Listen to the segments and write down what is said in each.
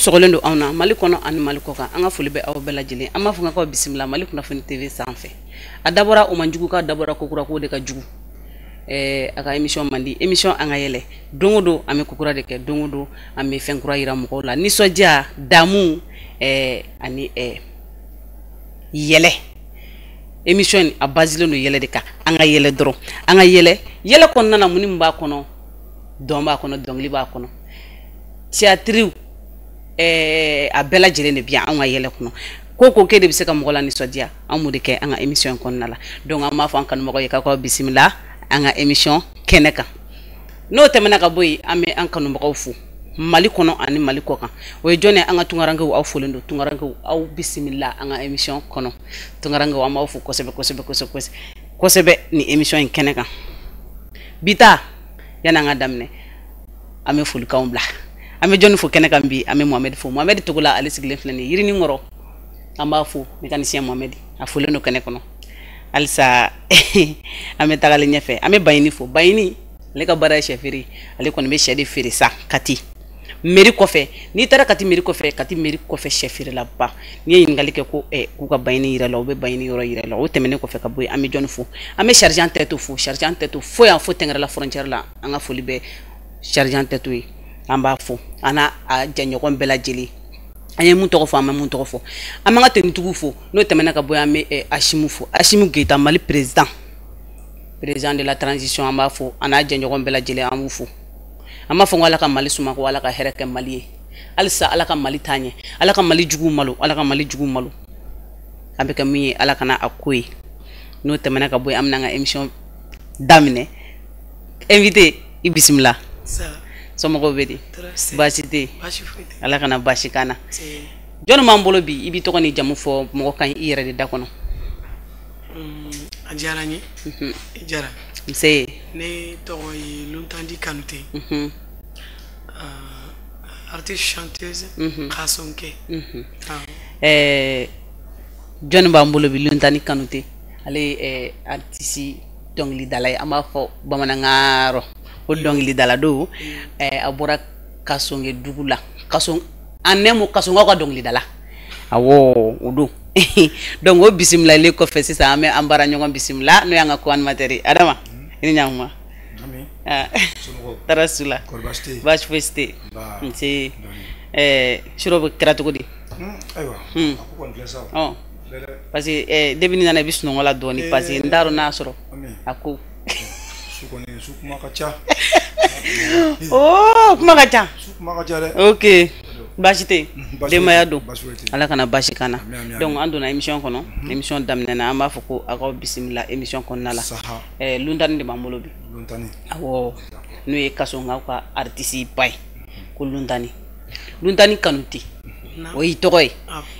sɔgɔlen don anw na Mali kɔnɔ ani Mali kɔ kan, an ka foli bɛ aw bɛɛ lajɛlen. An b'a fɔ k'aw bisimila Mali Kunnafoni TV sanfɛ. A dabɔra o man jugu k'a dabɔra kokura k'o de ka jugu. A ka émission man di, émission An ka yɛlɛ. Don o don an bɛ kokura de kɛ, don o don an bɛ fɛn kura yira mɔgɔw la, nisɔndiya, damu ani yɛlɛ. Émission in a basilen don yɛlɛ de kan. An ka yɛlɛ dɔrɔn, an ka yɛlɛ. Yɛlɛ kɔnɔna na, mun ni mun b'a kɔnɔ? Dɔn b'a kɔnɔ, dɔnkili b'a kɔnɔ, théâtre, a bɛɛ lajɛlen de bi yan anw ka yɛlɛ kɔnɔ. Ko ko k'e de bɛ se ka mɔgɔ la nisɔndiya, an b'o de kɛ an ka émission in kɔnɔna la. Donc an b'a fɔ an kanubagaw ye k'aw ka bisimila an ka émission kɛnɛ kan. N'o tɛmɛna ka bɔ yen, an bɛ an kanubagaw fo Mali kɔnɔ ani Mali kɔ kan. O ye jɔn ye? An ka tunkarankew, aw folen don. Tunkarankew, aw bisimila an ka émission kɔnɔ. Tunkarankew, an b'aw fo kosɛbɛ kosɛbɛ kosɛbɛ kosɛbɛ ni émission in kɛnɛ kan bi. Ta yanni an ka daminɛ, an bɛ folikanw bila. An bɛ jɔnni fo kɛnɛ kan bi? An bɛ Mohamɛdi fo, Mohamɛdi Togola. Ale sigilen filɛ nin ye Yirinin kɔrɔ. An b'a fo, mécanicien Mohamɛdi, a folen don kɛnɛ kɔnɔ. Halisa an bɛ tagalen ɲɛfɛ, an bɛ Baɲini fo. Baɲini, ale ka baara ye sɛ feere. Ale kɔni bɛ sɛ de feere sa Kati mairie kɔfɛ. N'i taara Kati mairie kɔfɛ, Kati mairie kɔfɛ, sɛ feerelaba, n'i ye ɲininkali kɛ ko k'u ka Baɲini yira la, u bɛ Baɲini yɔrɔ yira la. O tɛmɛnen kɔfɛ ka bɔ yen, an bɛ jɔnni fo? An bɛ sergent Tɛto fo. Sergent Tɛto fo yan fo Tɛngɛrɛla frontière la. An ka foli bɛ sergent Tɛto ye. An b'a fo, an n'a a jɛɲɔgɔn bɛɛ lajɛlen. An ye mun tɔgɔ fɔ? An bɛ mun tɔgɔ fɔ? An b'an ka tenitigiw fo. N'o tɛmɛna ka bɔ yen, an bɛ Asimu fo, Asimu Geyita, Mali président, président de la transition. An b'a fo, an n'a jɛɲɔgɔn bɛɛ lajɛlen, an b'u fo. An b'a fɔ ko Ala ka Mali suma, ko Ala ka hɛrɛ kɛ Mali ye. Halisa Ala ka Mali taa ɲɛ, Ala ka Mali juguw malo, Ala ka Mali juguw malo. An bɛ kɛ min ye, Ala kana a ko ye. N'o tɛmɛna ka bɔ yen, an bɛna an ka émission daminɛ. Invité, i bisimila. Somɔgɔw bɛ di? Baasi tɛ yen? Ala kana baasi k'an na. Jɔnni b'an bolo bi? I b'i tɔgɔ ni jamu fɔ mɔgɔ kan i yɛrɛ de da kɔnɔ. A diyara n ye, i Jara. Nse. Ne tɔgɔ ye Luntandi Kanute, artiste chanteuse Kasonke. Jɔnni b'an bolo bi? Luntandi Kanute, ale ye artiste dɔnkilidala ye. An b'a fɔ bamanankan rɔ ko dɔnkilidala don. A bɔra Kasonke dugu la, Kason en un mot, Kasonkaw ka dɔnkilidala, awɔ, o don. Donc o bisimilalen kɔfɛ sisan, an bɛ an baara ɲɔgɔn bisimila, n'o y'an ka co-animateur ye, Adama. I ni ɲankuma. Tɔɔrɔ su la, baasi fosi tɛ. Nse. Surɔ bɛ kɛra cogo di? Ayiwa, a ko kɔni filɛ sa o. Parce que depuis ni nana, i bɛ sunɔgɔ la dɔɔni, parce que n t'a dɔn n'a sɔrɔ a ko. Su kɔni, su kuma ka ca. Oh, kuma ka ca. Su kuma ka ca dɛ. Ok, baasi tɛ yen. Denbaya don? Ala kana baasi k'an na. Donc an donna émission kɔnɔ, émission daminɛna. An b'a fɔ ko aw k'aw bisimila émission kɔnɔna la. Luntani de b'an bolo bi. Awɔ, n'o ye Kasonkaw ka artiste ba ye, ko Luntani, Luntani Kanute. O y'i tɔgɔ ye,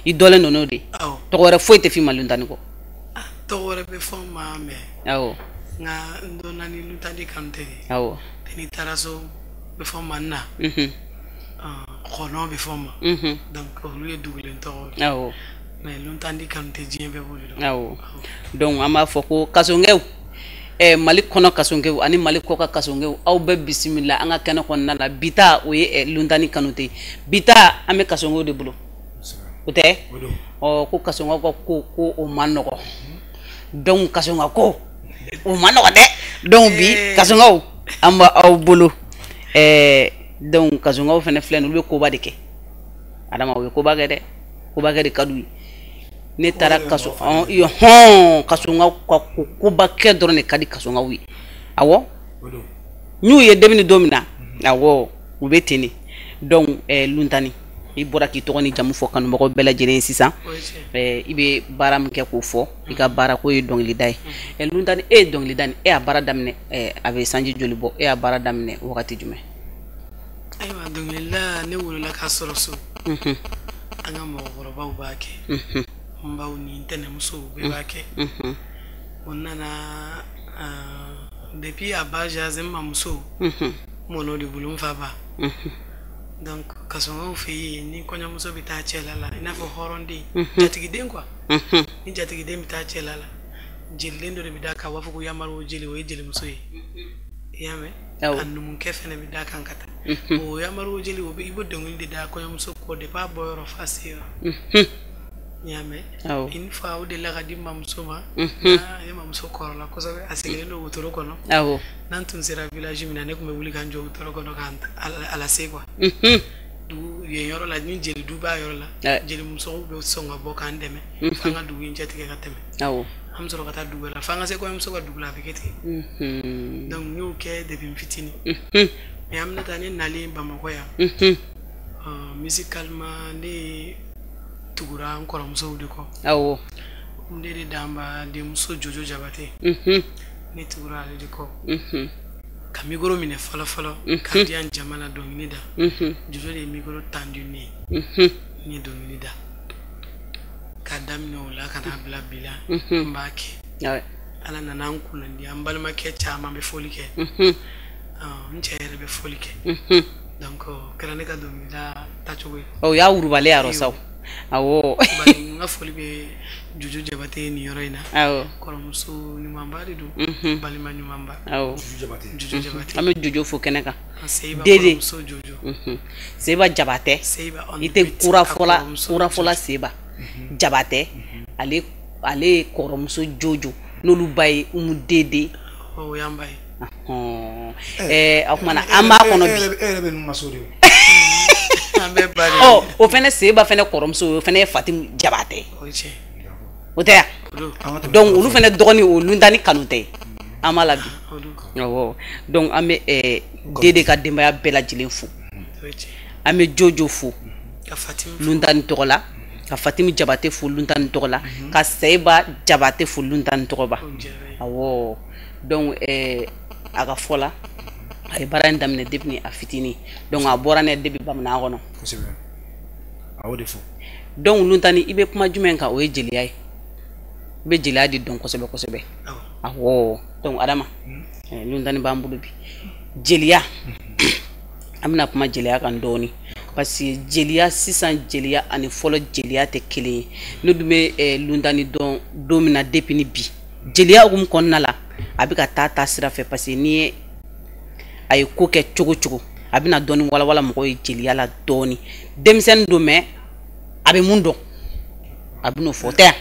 i dɔlen don n'o de ye. Tɔgɔ wɛrɛ foyi tɛ f'i ma Luntani kɔ? Tɔgɔ wɛrɛ bɛ fɔ n ma, mais nka n dɔnna ni Luntandi Kanute de. N'i taara so, bɛ fɔ n ma na kɔnɔ, bɛ fɔ n ma. Donc olu ye dugulen tɔgɔ ye. Mais Luntandi Kanute, diɲɛ bɛɛ b'o de dɔn. Awɔ, donc an b'a fɔ ko Kasonkew, Mali kɔnɔ Kasonkew ani Mali kɔ ka Kasonkew, aw bɛɛ bisimila an ka kɛnɛ kɔnɔna la bi. Ta o ye Luntani Kanute. Bi ta, an bɛ Kasonkew de bolo, o tɛ ɔ ko Kasonkaw ka ko ko o man nɔgɔ. Donc Kasonka ko o man nɔgɔ dɛ. Donc bi, Kasonkaw, an b'aw bolo. Donc Kasonkaw fana filɛ nin, olu bɛ koba de kɛ. Adama, u ye koba kɛ dɛ, koba kɛ de ka d'u ye. Ne taara kaso hɔn, Kasonkaw ka ko koba kɛ dɔrɔn de ka di Kasonkaw ye. Awɔ, n y'u ye depuis don min na, awɔ, u bɛ ten de. Donc Luntani, i bɔra k'i tɔgɔ ni jamu fɔ kanubagaw bɛɛ lajɛlen ye sisan. I bɛ baara min kɛ k'o fɔ, i ka baara k'o ye dɔnkilida ye. Luntani, e ye dɔnkilida nin, e y'a baara daminɛ, a bɛ sanji joli bɔ? E y'a baara daminɛ wagati jumɛn? Ayiwa, dɔnkilida, ne wolola k'a sɔrɔ so. An ka mɔgɔkɔrɔbaw b'a kɛ, n baw ni n tɛnɛmusow bɛɛ b'a kɛ. O nana depuis à bas âge, n mamuso mɔn'o de bolo, n fa ba. Donc Kasɔnkaw fɛ yen, ni kɔɲɔmuso bɛ taa cɛla la, i n'a fɔ hɔrɔnden, jatigiden quoi, ni jatigiden bɛ taa cɛla la, jeliden dɔ de bɛ d'a kan, u b'a fɔ ko yamaru jeli, o ye jelimuso ye. I y'a mɛn? A numukɛ fɛnɛ bɛ da kan ka taa. O yamaru jeli o bɛ i bɛ dɔnkili de da kɔɲɔmuso kɔ depuis a bɔyɔrɔ f'a se yɔrɔ. N y'a mɛn. Une fois o delila ka di n mamuso ma. Ne mamuso kɔrɔla kosɛbɛ, a sigilen don wotoro kɔnɔ. N'an tun sera village min na, ne tun bɛ wuli ka n jɔ wotoro kɔnɔ k'an a lase quoi. Dugu yen yɔrɔ la, ni jeli du b'a yɔrɔ la, jelimusow bɛ sɔn ka bɔ k'an dɛmɛ f'an ka dugu in cɛtigɛ ka tɛmɛ. An bɛ sɔrɔ ka taa dugu wɛrɛ la f'an ka se kɔɲɔmuso ka dugu la, a bɛ kɛ ten. Donc n y'o kɛ depuis n fitinin. Mais an bɛna taa ne nalen Bamakɔ yan, musicalement ne tugura n kɔrɔmusow de kɔ. Ne de danba denmuso Jojo Jabate, ne tugura ale de kɔ. Ka micro minɛ fɔlɔ fɔlɔ k'a di yan jama la dɔnkili da, Jojo de ye micro tendu ne ye, n ye dɔnkili da. K'a daminɛ o la ka n'a bila bi la, n b'a kɛ. Ala nana an kunnandi, an balimakɛ caman bɛ fɔli kɛ, n cɛ yɛrɛ bɛ fɔli kɛ. Donc o kɛra ne ka dɔnkilida taacogo ye. O y'a wurubalen yɔrɔ sa o. Awɔ. Bari n ka foli bɛ Jojo Jabate nin yɔrɔ in na. Kɔrɔmuso ɲumanba de don, balima ɲumanba. Jojo Jabate. An bɛ Jojo fo kɛnɛ kan. Seyba kɔrɔmuso Jojo. Seyba Jabate. I tɛ kurafɔla Seyba Jabate, ale kɔrɔmuso Jojo n'olu ba ye Umu Dede. O y'an ba ye. O kumana an b'a kɔnɔ bi. E yɛrɛ bɛ ninnu ka so de o. An bɛɛ ba de. O fɛnɛ Seyba fɛnɛ kɔrɔmuso, o fɛnɛ ye Fatimu Jabate. O tɛ yan. Donc olu fɛnɛ dɔgɔnin o Luntani Kanutɛ. An b'a la bi. Awɔ. Donc an bɛ Dede ka denbaya bɛɛ lajɛlen fo. An bɛ Jojo fo. Luntani tɔgɔ la. Ka Fatimu Jabate fo Luntani tɔgɔ la. Ka Seyba Jabate fo Luntani tɔgɔ ba. Awɔ. Donc a ka fɔ la, a ye baara in daminɛ depuis a fitinin. Donc a bɔra n'a ye depuis bamanan kɔnɔ. Kosɛbɛ. A y'o de fɔ. Donc Luntani, i bɛ kuma jumɛn kan? O ye jeliya ye. I bɛ jeliya de dɔn kosɛbɛ kosɛbɛ. Awɔ. Donc Adama, Luntani b'an bolo bi. Jeliya, an bɛna kuma jeliya kan dɔɔni. Parce que jeliya sisan jeliya ani fɔlɔ jeliya tɛ kelen ye. Ne dun bɛ Luntani dɔn don min na depuis ni bi. Jeliya hukumu kɔnɔna la, a bɛ ka taa sira fɛ parce que n'i ye a ye ko kɛ cogo cogo, a bɛna dɔɔni walawala mɔgɔw ye jeliya la dɔɔni. Denmisɛnnin don mais a bɛ mun dɔn, a bɛn'o fɔ, o tɛ yan.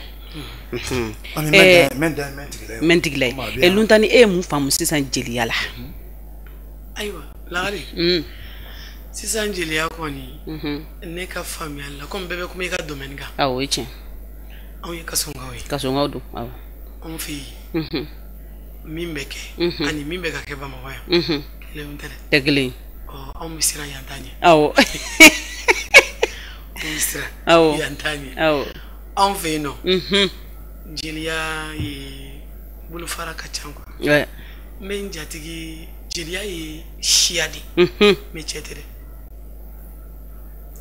Mɛn tigila ye. Luntani, e ye mun faamu sisan jeliya la? Ayiwa Lagare, sisan jeliya kɔni, ne ka faamuyali la, komi bɛɛ bɛ kuma i ka domaine kan. Awɔ, o ye tiɲɛ. Anw ye kasɔnkaw ye. Kasɔnkaw don, awɔ. Anw fɛ yen, min bɛ kɛ ani min bɛ ka kɛ Bamakɔ yan, kelenw tɛ dɛ. Tɛ kelen ye. Anw bɛ siran yan ta ɲɛ. Awɔ. Anw bɛ siran yan ta ɲɛ. Awɔ. Anw fɛ yen nɔ, jeliya ye bolofara ka ca quoi. N bɛ n jatigi, jeliya ye siya de ye, mais cɛ tɛ dɛ.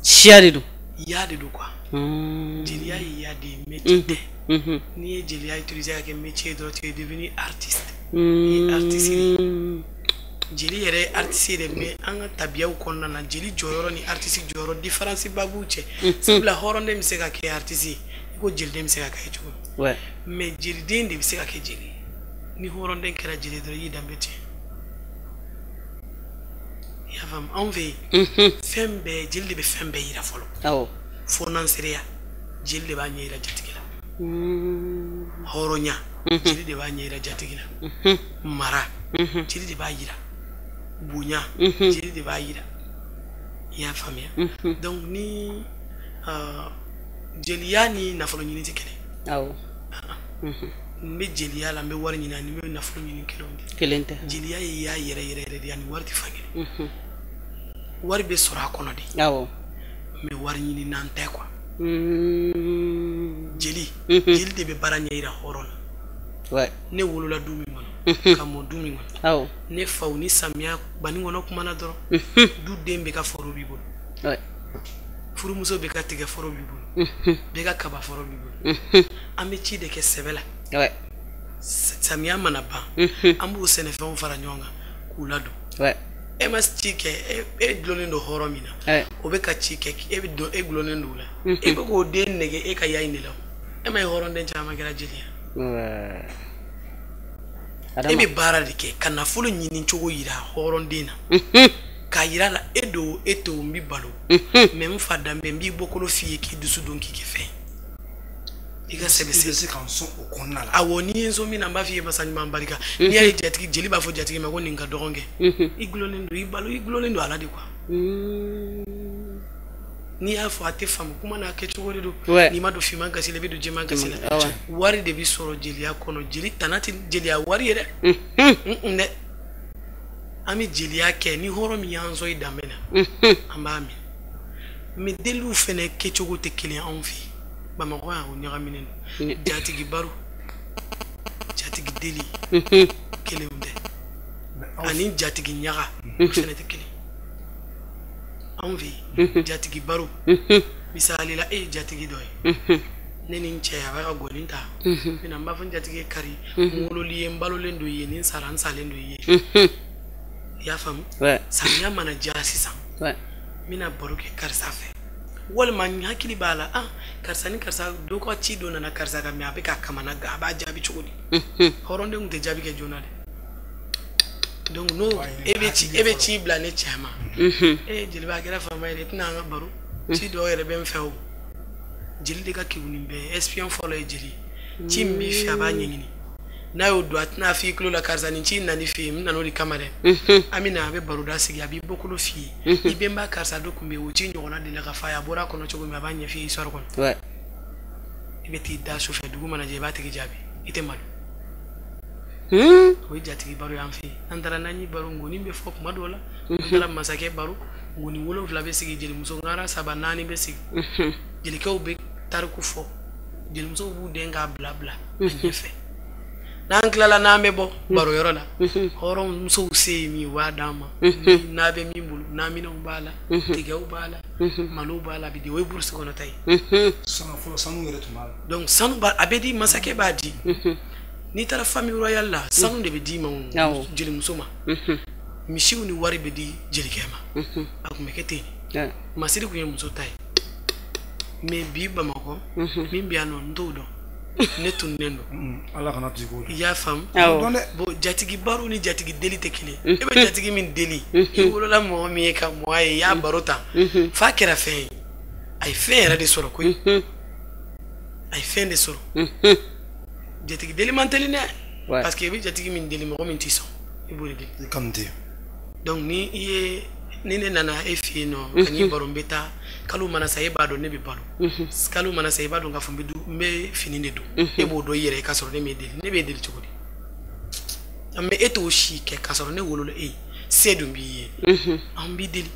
Siya de don. Ya de don quoi. Jeliya ye ya de ye, mais cɛ tɛ. N'i ye jeliya utiliser ka kɛ métier dɔrɔn, tu es devenu artiste. I ye artiste de ye. Jeli yɛrɛ ye artiste de, mais an ka tabiyaw kɔnɔna na, jeli jɔyɔrɔ ni artiste jɔyɔrɔ différence ba b'u cɛ. Sabula hɔrɔnden bɛ se ka kɛ artiste ye, i ko jeliden bɛ se ka kɛ cogo min. Mais jeliden de bɛ se ka kɛ jeli ye. Ni hɔrɔnden kɛra jeli dɔrɔn, i y'i danbe tiɲɛ. I y'a faamu? Anw fɛ yen, fɛn bɛɛ jeli de bɛ fɛn bɛɛ yira fɔlɔ. Fo n'an sereya, jeli de b'a ɲɛ yira jatigi la. Hɔrɔnya, jeli de b'a ɲɛ yira jatigi la. Mara, jeli de b'a yira. Bonya, jeli de b'a yira. I y'a faamuya? Donc ni jeliya ni nafolo ɲini tɛ kelen. Awɔ. N bɛ jeliya la, n bɛ wari ɲini, ani n bɛ nafolo ɲini kelenw tɛ. Kelen tɛ. Jeliya ye y'a yɛrɛ yɛrɛ yɛrɛ de, ani wari tɛ fan kelen. Wari bɛ sɔrɔ a kɔnɔ de. Awɔ. Mais wari ɲini n'an tɛ quoi. Jeli, jeli de bɛ baara ɲɛ yira hɔrɔn na. Ne wolola du min kɔnɔ, ka mɔ du min kɔnɔ, ne faw ni samiya banni kɔnɔ kumana dɔrɔn, du den bɛ ka foro b'i bolo, furumuso bɛ ka tigɛ foro b'i bolo, bɛɛ ka kaba foro b'i bolo. An bɛ ci de kɛ sɛbɛ la. Samiya mana ban, an b'o sɛnɛfɛnw fara ɲɔgɔn kan k'u ladon. E ma ci kɛ, e dulonnen don hɔrɔn min na, o bɛ ka ci kɛ, e bɛ don, e dulonnen don o la, e bɛ k'o den nɛgɛ e ka ya in de la. E ma ye hɔrɔnden caman kɛra jeli ye. E bɛ baara de kɛ ka nafolo ɲini cogo yira hɔrɔnden na. K'a yira la e don e to n b'i balo. Mais n fa danbe n b'i bɔkolo f'i ye k'i dusu don k'i kɛ fɛn. I ka sɛbɛ I bɛ se ka n sɔn o kɔnɔna la. Awɔ, n'i ye n sɔn min na n b'a f'i ye masa ɲuman barika. N'i y'a ye jatigi jeli b'a fɔ jatigi ma ko nin ka dɔgɔn kɛ. I gulonnen don i balo i gulonnen don a la de quoi. N'i y'a fɔ a tɛ faamu kuma n'a kɛcogo de don. N'i ma don finman gasi la i bɛ don jɛman gasi la. Wari de bɛ sɔrɔ jeliya kɔnɔ. Jeli tana tɛ jeliya wari ye dɛ. Dɛ. An bɛ jeliya kɛ ni hɔrɔn min y'an sɔn i danbe na. An b'a minɛ. Mais deliw fɛnɛ kɛcogo tɛ kelen anw fɛ yen. Bamakɔ yan o ɲagaminen don. Jatigi baro, jatigi deli kelenw tɛ. Ani jatigi ɲaga o fɛnɛ tɛ kelen. Anw fɛ yen jatigi baro, misali la e ye jatigi dɔ ye. Ne ni n cɛ a b'a ka gɔni ta. N bɛna n b'a fɔ n jatigi ye kari. N wololi ye n balolen don i ye ni n sara n salen don i ye. I y'a faamu? Samiya mana diya sisan. N bɛna baro kɛ karisa fɛ. Walima n hakili b'a la karisa ni karisa dɔ ka ci dɔ nana karisa kan mais a bɛ k'a kamana gan a b'a jaabi cogo di? Hɔrɔnden tun tɛ jaabi kɛ joona dɛ. Donc n'o e bɛ ci bila ne cɛ ma. E jeliba a kɛra faama ye dɛ i tɛna an ka baro. Ci dɔw yɛrɛ bɛ n fɛ o. Jeli de ka kegun nin bɛɛ ye espion fɔlɔ ye jeli ye. Ci min b'i fɛ a b'a ɲɛɲini. N'a y'o don a tɛna f'i tulo la karisa nin ci in nana i fɛ yen n nana o de kama dɛ. An bɛ na a bɛ baroda sigi a b'i bɔkolo f'i ye. I bɛnba karisa dɔ tun bɛ yen o ci ɲɔgɔnna delila ka f'a ye a bɔra a kɔnɔ cogo min a b'a ɲɛf'i ye histoire kɔnɔ. I bɛ t'i da sufɛ dugu mana jɛ i b'a tigi jaabi i tɛ malo. O ye jatigi baro y'an fɛ yen. N'an taara n'an ye baro ngɔni bɛ fɔ kuma dɔw la. N'an taara masakɛ baro ngɔni 7 bɛ sigi jelimuso ŋara 3 4 bɛ sigi. Jelikɛw bɛ tariku fɔ jelimusow b'u den k'a bila bila a ɲɛfɛ. N'an tilala n'an bɛ bɔ baro yɔrɔ la hɔrɔnmusow se ye min ye u b'a d'an ma. N'a bɛ min bolo naminɛw b'a la tigɛw b'a la malow b'a la a bɛ di o ye burusi kɔnɔ ta ye. Sanu fɔlɔ sanu yɛrɛ tun b'a la. Donc sanu b'a a bɛ di masakɛ b'a di. N'i taara famille royale la sanu de bɛ d'i ma o jelimuso ma. Misiw ni wari bɛ di jelikɛ ma. A tun bɛ kɛ ten de. Masiri tun ye muso ta ye. Mais bi Bamakɔ min bɛ yan nɔ n t'o dɔn. Ne tununnen don. Ala kana to i k'o dɔn. I y'a faamu? Bon jatigi baro ni jatigi deli tɛ kelen. E bɛ jatigi min deli i wolola mɔgɔ min ye ka mɔgɔ ye i y'a baro ta f'a kɛra fɛn ye. A ye fɛn yɛrɛ de sɔrɔ koyi. A ye fɛn de sɔrɔ. Jatigi deli man teli dɛ. Parce que i bɛ jatigi min deli mɔgɔ min t'i sɔn i b'o de deli. I kanu tɛ. Donc ni i ye ni ne nana e fɛ yen nɔ ka n'i baro n bɛ taa kalo mana sa e b'a dɔn ne bɛ balo. Kalo mana sa i b'a dɔn k'a fɔ n bɛ fini de don. E b'o dɔn i yɛrɛ ye k'a sɔrɔ ne m'e deli. Ne b'e deli cogo di? Mais e t'o si kɛ k'a sɔrɔ ne wolola e ye se dun b'i ye. An b'i deli.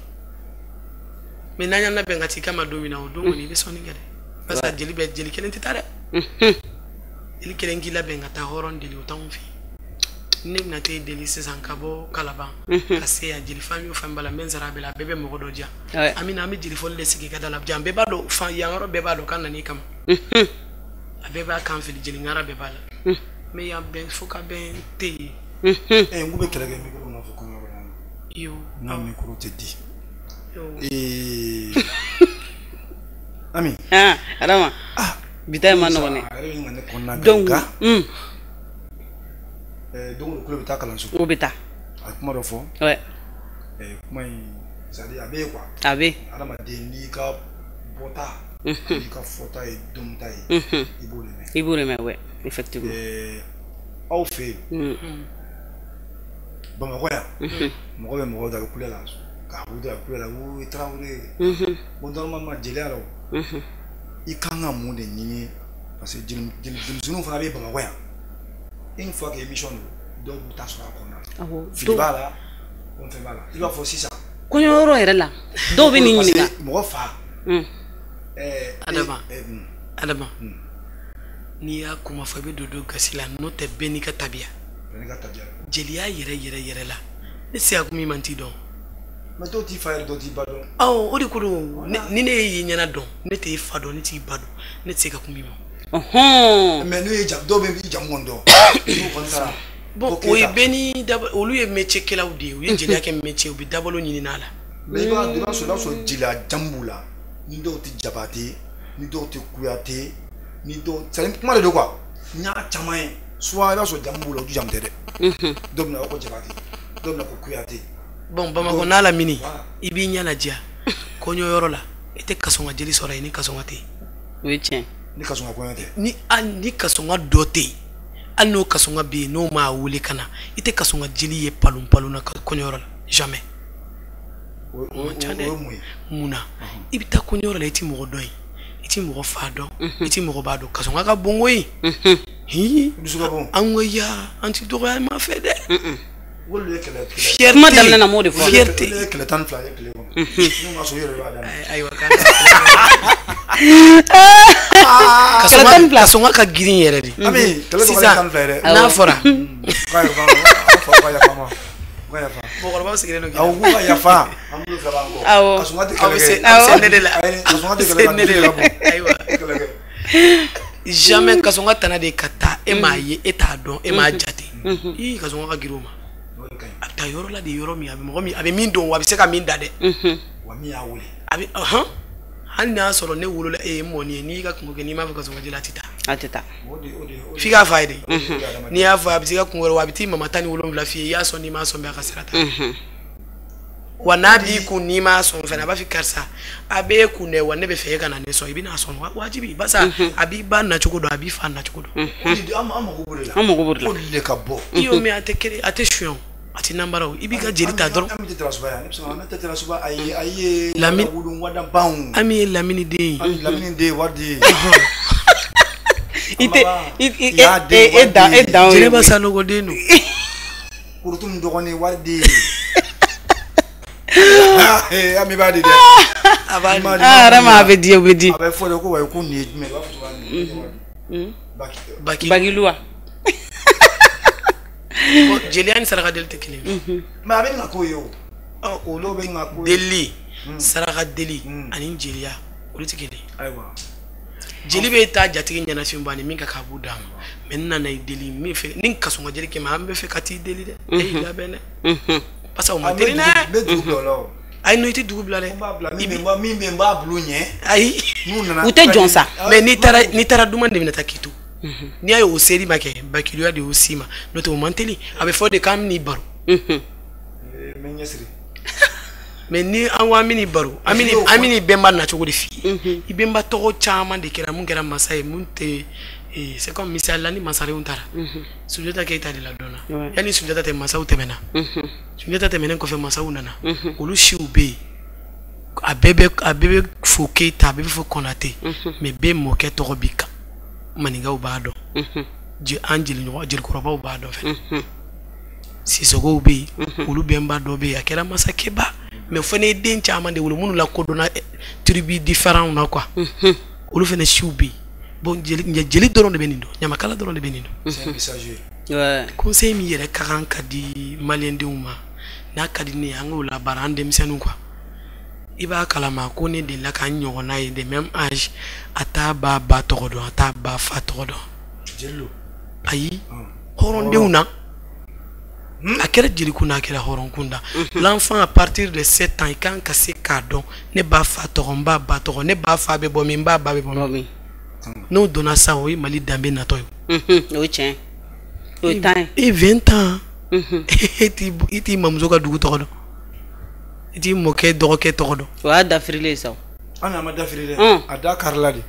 Mais n'an y'an labɛn ka t'i kama don min na o don kɔni i bɛ sɔnni kɛ dɛ. Parce que jeli bɛ jeli kelen tɛ taa dɛ. Jeli kelen k'i labɛn ka taa hɔrɔn deli o t'anw fɛ yen. Ne bɛna t'e deli sisan ka bɔ Kalaban ka se yan jeli fan o fan b'a la n bɛ n sara a bɛɛ la a bɛɛ bɛ mɔgɔ dɔ diyan. An bɛ na an bɛ jeli fɔli de sigi ka da la jan bɛɛ b'a dɔn fan yan yɔrɔ bɛɛ b'a dɔn k'an nan'i kama. A bɛɛ b'a kan fili jeli ŋara bɛɛ b'a la. Mais yan bɛn fo ka bɛn tɛ yen. N k'u bɛ kɛlɛ kɛ micro nɔfɛ kɔɲɔyɔrɔ la. Iyo. N'a micro tɛ di. Ami. Adama. Bi ta in ma nɔgɔn dɛ. A yɛrɛ bɛ ɲini ka ne kɔnɔna Donc. Don o kulo bɛ taa kalanso. O bɛ taa. A ye kuma dɔ fɔ. Kuma in c'est à dire a bɛ yen quoi. A bɛ. Adamaden n'i ka bɔta. N'i ka fɔta ye dɔnta ye. I b'o de mɛn. I b'o de mɛn ouais effectivement. Aw fɛ yen. Bamakɔ yan. Mɔgɔ bɛ mɔgɔw da a bɛ kule la k'a wuli a bɛ kule la o ye Tarawele ye. Bon normalement jeliya la o. I kan ka mun de ɲini parce que jelimisɛnninw fana bɛ Bamakɔ yan. Une fois que émission don dɔw b'u ta sɔrɔ a kɔnɔna la. Fili b'a la fɛn b'a la i b'a fɔ sisan. Kɔɲɔyɔrɔ yɛrɛ la dɔw bɛ nin ɲininka. Mɔgɔ fa. Adama Adama n'i y'a kuma fɔ i bɛ don dɔ gasi la n'o tɛ bɛɛ n'i ka tabiya. Bɛɛ n'i ka tabiya. Jeliya yɛrɛ yɛrɛ yɛrɛ la ne tɛ se ka kuma i ma n t'i dɔn. Mais dɔw t'i fa yɛrɛ dɔw t'i ba dɔn. Awɔ o de ko don ni ne y'i ɲɛna dɔn ne t'e fa dɔn ne t'i ba dɔn ne tɛ se ka kuma i ma. Mais n'u ye dɔw bɛ i jamu kɔni dɔn. N'u kɔni taara. Bon o ye bɛɛ ni olu ye métier kɛlaw de ye u ye jeliya kɛ métier u bɛ dabalo ɲini n'a la. Mais i b'a sɔrɔ jeliya jamu b'u la ni dɔw tɛ Jabate ni dɔw tɛ Kuyate ni dɔw c'est à dire kuma de don quoi n y'a caman ye. Soit i b'a sɔrɔ jamu b'u la, u jamu tɛ dɛ. Dɔw bɛ na ko Jabate, dɔw bɛ na ko Kuyate. Bon, Bamakɔ n'a lamini, i b'i ɲɛ ladiya kɔɲɔyɔrɔ la, i tɛ kasɔnga jeli sɔrɔ yen ni kasɔnga tɛ yen. O ye tiɲɛ. Ni kasɔnga kɔɲɔ tɛ. Ni hali ni kasɔnga dɔ tɛ yen, hali n'o kasɔnga bɛ yen n'o m'a wele ka na, i tɛ kasɔnga jeli ye palon palon na kɔɲɔyɔrɔ la, jamais. O ye mun ye? Mun na? I bɛ taa kɔɲɔyɔrɔ la, i tɛ mɔgɔ dɔn yen, i tɛ mɔgɔ fa dɔn, i tɛ mɔgɔ ba dɔn. Kasɔnga ka bon koyi. Hi. Dusu ka bon. An ko ya, an ti dɔgɔya ma fɛ dɛ. Olu ye kɛlɛ. Fierté. Kuma daminɛ na m'o de fɔ. Fierté. Olu ye kɛlɛ 12 ye tile kɔnɔ. N'o ma sɔrɔ, i yɛrɛ b'a daminɛ. Ayiwa. Kɛlɛ 12. Kasɔnga ka girin yɛrɛ de. Ami, kɛlɛ dɔgɔyalen 12 ye dɛ. N'a fɔra. K'a yafa an fa, ka yafa ma. Ka yafa. Mɔgɔkɔrɔbaw sigilen don. Awɔ, k'u ka yafa. An bolo fila b'an kɔ. Awɔ. Kasɔnga tɛ Aw kɛlɛ bɛ se kɛ. aw bɛ se ne de la. Ayi, kasɔnga tɛ Se kɛlɛ kɛ, ne de la. ka bon. Ayiwa. Kɛlɛ kɛ. Jamais kasɔnga tana de ka taa, e m'a ye, e t'a dɔn, e m'a jate. Ii, kasɔnga ka girin o ma. O de ka ɲi. A bɛ taa yɔrɔ la de, yɔrɔ min a bɛ mɔgɔ min, a bɛ min dɔn, wa a bɛ se ka min da dɛ. Wa min y'a wele. A bɛ ɔhɔn, hali n'a y'a sɔrɔ ne wolola e ye mɔni ye, n'i y'i ka kungo kɛ, n'i m'a fɔ kasɔnga jeli, a tɛ taa. A tɛ taa. O de o de o de. F'i k'a f'a ye de. O de ye adamadenya. N'i y'a fɔ, a bɛ se ka kun wɛrɛ, wa a bɛ t'i mama 17 f'i ye, i y'a sɔn n'i m'a sɔn bɛɛ a ka sira ta. Wa n'a b'i kun, n'i m'a sɔn fɛnɛ, a b'a fɔ karisa, a b'e kun dɛ, wa ne bɛ fɛ e ka na ne sɔn, i bɛna sɔn wajibi, barisa a b'i ba nacogo dɔn, a b'i fa nacogo dɔn. O de an mago b'o de la. An mago b'o de la. O de ka bɔ. I y'o mɛn, a tɛ kelen, a tɛ suɲɛ o, a tɛ nanbara o, i b'i ka jeli ta dɔrɔn. An bɛ tɛ suba yan, ne bɛ sɔn, ne tɛ suba, ayi ayi. Lamini. Wulu wada banw. Ami ye lamini den ye. Ami lamini den wari di. I tɛ i i Y'a den, e dan e dan o ye. Jɛnɛba Sanogo den don. Kurutum dɔgɔnin wari di. Ami b'a di dɛ. A b'a di. Ah, vraiment, a bɛ di, o bɛ di. A bɛ fɔ de ko wayi, ko nin ye jumɛn ye? I b'a fɔ cogoya min. Baki. Baki. Bagiluwa. Bon, jeliya ni saraka deli tɛ kelen ye. Mais a bɛ na k'o ye o. Ɔ, Olu bɛ na k'o ye. Deli, saraka deli ani jeliya, olu tɛ kelen ye. Ayiwa. Jeli bɛ taa jatigi ɲɛnafin bɔ ani min ka k'a b'u d'a ma, mais n nana i deli min fɛ ni kasɔnga jeli kɛmɛ, an bɛ fɛ ka t'i deli dɛ, e y'i labɛn dɛ, parce que o ma teli dɛ. N bɛ dugu bila o la o. Ayi, n'o i tɛ dugu bila dɛ. N b'a bila min bɛ min bɛ n b'a bila u ɲɛ. Ayi. N'u nana. U tɛ jɔn sa. Mais n'i taara duman de bɛna taa k'i to, n'i y'a ye o seri ma kɛ, bakiluya de y'o s'i ma, n'o tɛ o man teli, a bɛ fɔ de k'an bɛ n'i baro. N bɛ ɲɛsiri. Mais ni an ko an bɛ n'i baro, an bɛ n'i bɛnba nacogo de f'i ye, i bɛnba tɔgɔ caman de kɛra, mun kɛra masa ye, mun tɛ. C'est comme misali la, ni masarenw taara, Sunjata Keyita de la dɔnna. Yanni Sunjata tɛ, masaw tɛmɛna. Sunjata tɛmɛnen kɔfɛ, masaw nana, olu siw bɛ yen, a bɛɛ bɛ fo Keyita, a bɛɛ bɛ fo Konate, mais bɛɛ mɔkɛ tɔgɔ b'i kan, maninkaw b'a dɔn, an jeliɲɔgɔn jelikɔrɔbaw b'a dɔn fɛnɛ, Sisogow bɛ yen, olu bɛnba dɔ bɛ yen, a kɛra masakɛba, mais o fana ye den caman de wolo minnu lakodɔnna tribu différents na quoi, olu fana siw bɛ yen. Bon, jeli jeli dɔrɔn de bɛ nin dɔn, ɲamakala dɔrɔn de bɛ nin dɔn. C'est un messager. Conseil min yɛrɛ ka kan ka di maliyɛndenw ma, n'a ka di ne ye, an k'o labaara an denmisɛnninw quoi. I b'a kalama ko ne delila ka n ɲɔgɔnna ye de même âge, a t'a ba ba tɔgɔ dɔn, a t'a ba fa tɔgɔ dɔn. Jeli don. Ayi, hɔrɔndenw na, a kɛra jelikun na, a kɛra hɔrɔnkun da, l'enfant à partir de 7 ans, i kan ka se k'a dɔn, ne b'a fa tɔgɔ, n b'a ba tɔgɔ, ne b'a fa bɛ bɔ min, n b'a ba bɛ bɔ min. N'o donna sa, o ye Mali danbe natɔ ye. O ye tiɲɛ, o ye tan ye. E 20 ans, e t'i mamuso ka dugu tɔgɔ dɔn, i t'i mɔkɛ dɔgɔkɛ tɔgɔ dɔn. O y'a dafirilen ye sa o. An ma dafiri dɛ, a da karila de.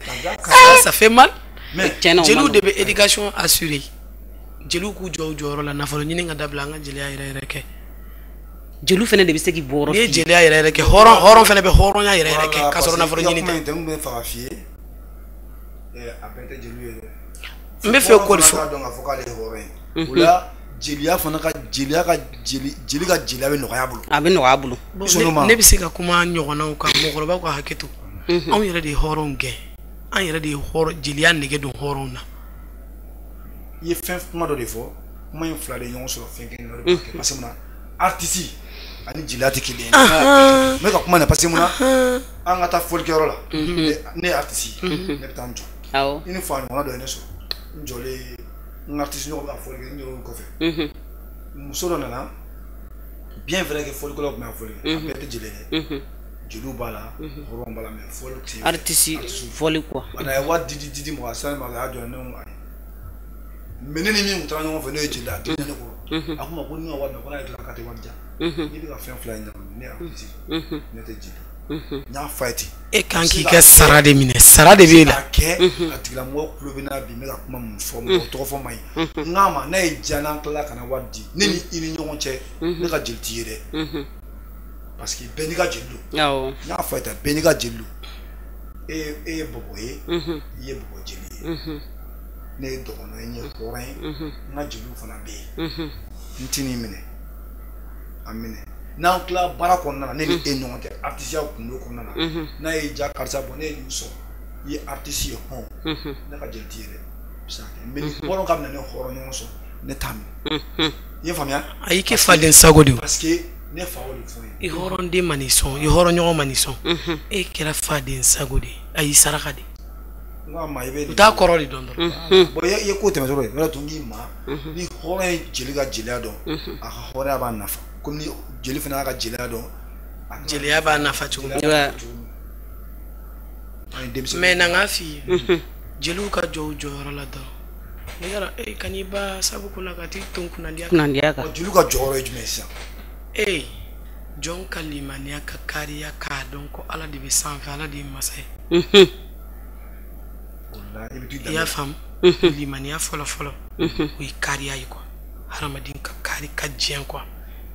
A da karila. Ça fait mal. Mais tiɲɛ na, o ma jeliw de nɔgɔn. Bɛ éducation assurer, jeliw k'u jɔ u jɔyɔrɔ la, nafolo ɲini ka dabila, an ka jeliya yɛrɛ yɛrɛ kɛ. Jeliw fana de bɛ se k'i bɔ yɔrɔ N'i ye f'i ye. Jeliya yɛrɛ yɛrɛ kɛ, hɔrɔn hɔrɔn fana bɛ hɔrɔnya yɛrɛ yɛrɛ kɛ k'a sɔrɔ nafolo ɲini kuma tɛ. in tɛ, n bɛ fɛ ka f'i ye, a bɛɛ tɛ jeliw ye dɛ. N bɛ fɛ k'o de Hɔrɔn fɔ. fana k'a dɔn k'a fɔ k'ale ye hɔrɔn ye. O la jeliya fana ka jeliya ka jeli jeli ka jeliya bɛ nɔgɔya a bolo. A bɛ nɔgɔya a bolo. Bon, Sɔnn'o ma. ne bɛ se ka kuma ɲɔgɔnnaw kan, mɔgɔkɔrɔbaw ka hakɛ to, anw yɛrɛ de ye hɔrɔnw gɛn, an yɛrɛ de ye hɔrɔn jeliya nege don hɔrɔnw na. I ye fɛn kuma dɔ de fɔ, kuma in fila de ye ɲɔgɔn sɔrɔ fɛn kelen na, o de b'a kɛ, parce que mun na, artiste ani jeliya tɛ kelen ye. N bɛ ka kuma nin parce que mun na, an ka taa fɔlikɛyɔrɔ la, ne ye artiste ye, ne bɛ taa n jɔ. I ni fa ɲɔgɔnna dɔ ye ne sɔrɔ, n jɔlen, n ka artiste ɲɔgɔn bɛ ka fɔli kɛ, n yɛrɛ kɔfɛ, muso dɔ nana, bien vrai que fɔlikɛlaw tun bɛ ka fɔli kɛ, a bɛɛ tɛ jeli ye. Jeliw b'a la, hɔrɔn b'a la, mais fɔli tɛ. Artiste fɔli quoi. A ye wari di mɔgɔ a sani ma, a y'a jɔ ne ko ayi. Mais ne ni min tun taara ɲɔgɔn fɛ, n'o ye jeli a dimina ne kɔrɔ. A ko n ma ko ni ka wari minɛ ko n'a ye tila k'a tɛ wari di yan. N'i bɛ ka fɛn fila in ɲagami, ne ye artiste, ne tɛ jeli. N y'a f'a ye ten. E kan k'i ka sara de minɛ, sara de b'e la. A kɛ a tigilamɔgɔ tulo bɛ n'a bi, n bɛ ka kuma mun fɔ, mɔgɔ tɔgɔ fɔ man ɲi. N k'a ma n'a ye diya n'an tilala ka na wari di, ne ni i ni ɲɔgɔn cɛ, ne ka jeli t'i ye dɛ. Parce que bɛɛ n'i ka jeli don. Awɔ. N y'a fɔ a ye tan, bɛɛ n'i ka jeli don. E ye bɔbɔ ye, i ye bɔbɔ jeli ye. Ne ye dɔgɔnɔ ye, n ye hɔrɔn ye, n ka jeliw fana bɛ yen. N ti n'i minɛ, a minɛ. N'an tila baara kɔnɔna na, ne ni e ɲɔgɔn cɛ, artisiya kundo kɔnɔna na, n'a y'i diya karisa bɔ, ne ye nin sɔrɔ, i ye artiste ye hɔn, ne ka jeli t'i ye dɛ. Mais ni hɔrɔn ka minɛ ne hɔrɔn ɲɔgɔn sɔrɔ, ne t'a minɛ. I ye faamuya? A y'i kɛ faden sago de ye. Parce que ne fa o de fɔ n ye. I hɔrɔnden ma n'i sɔn, i hɔrɔn ɲɔgɔn ma n'i sɔn, e kɛra faden sago de ye, a y'i saraka de. N ko a ma i bɛ. U t'a kɔrɔ de dɔn dɔrɔn. Bon i ye ko tɛmɛtɔ ye, o de tun k'i ma ni hɔrɔn ye jeli ka jeliya dɔn, a ka hɔrɔnya b'a nafa. Komi ni jeli fana y'a ka jeliya dɔn, jeliya b'a nafa cogo min. Mais na n k'a f'i ye, jeliw ka jɔ u jɔyɔrɔ la dɔrɔn. Ne yɛrɛ e kan'i ba sabu kunna ka t'i ton kunnandiya kan. Kunnandiya kan. Jeliw ka jɔyɔrɔ ye jumɛn ye sisan? Ee jɔn ka limaniya ka kariya k'a dɔn ko Ala de bɛ sanfɛ, Ala de ye masa ye. I y'a faamu? Limaniya fɔlɔ fɔlɔ o ye kariya ye quoi. Hadamaden ka kari ka diɲɛ quoi.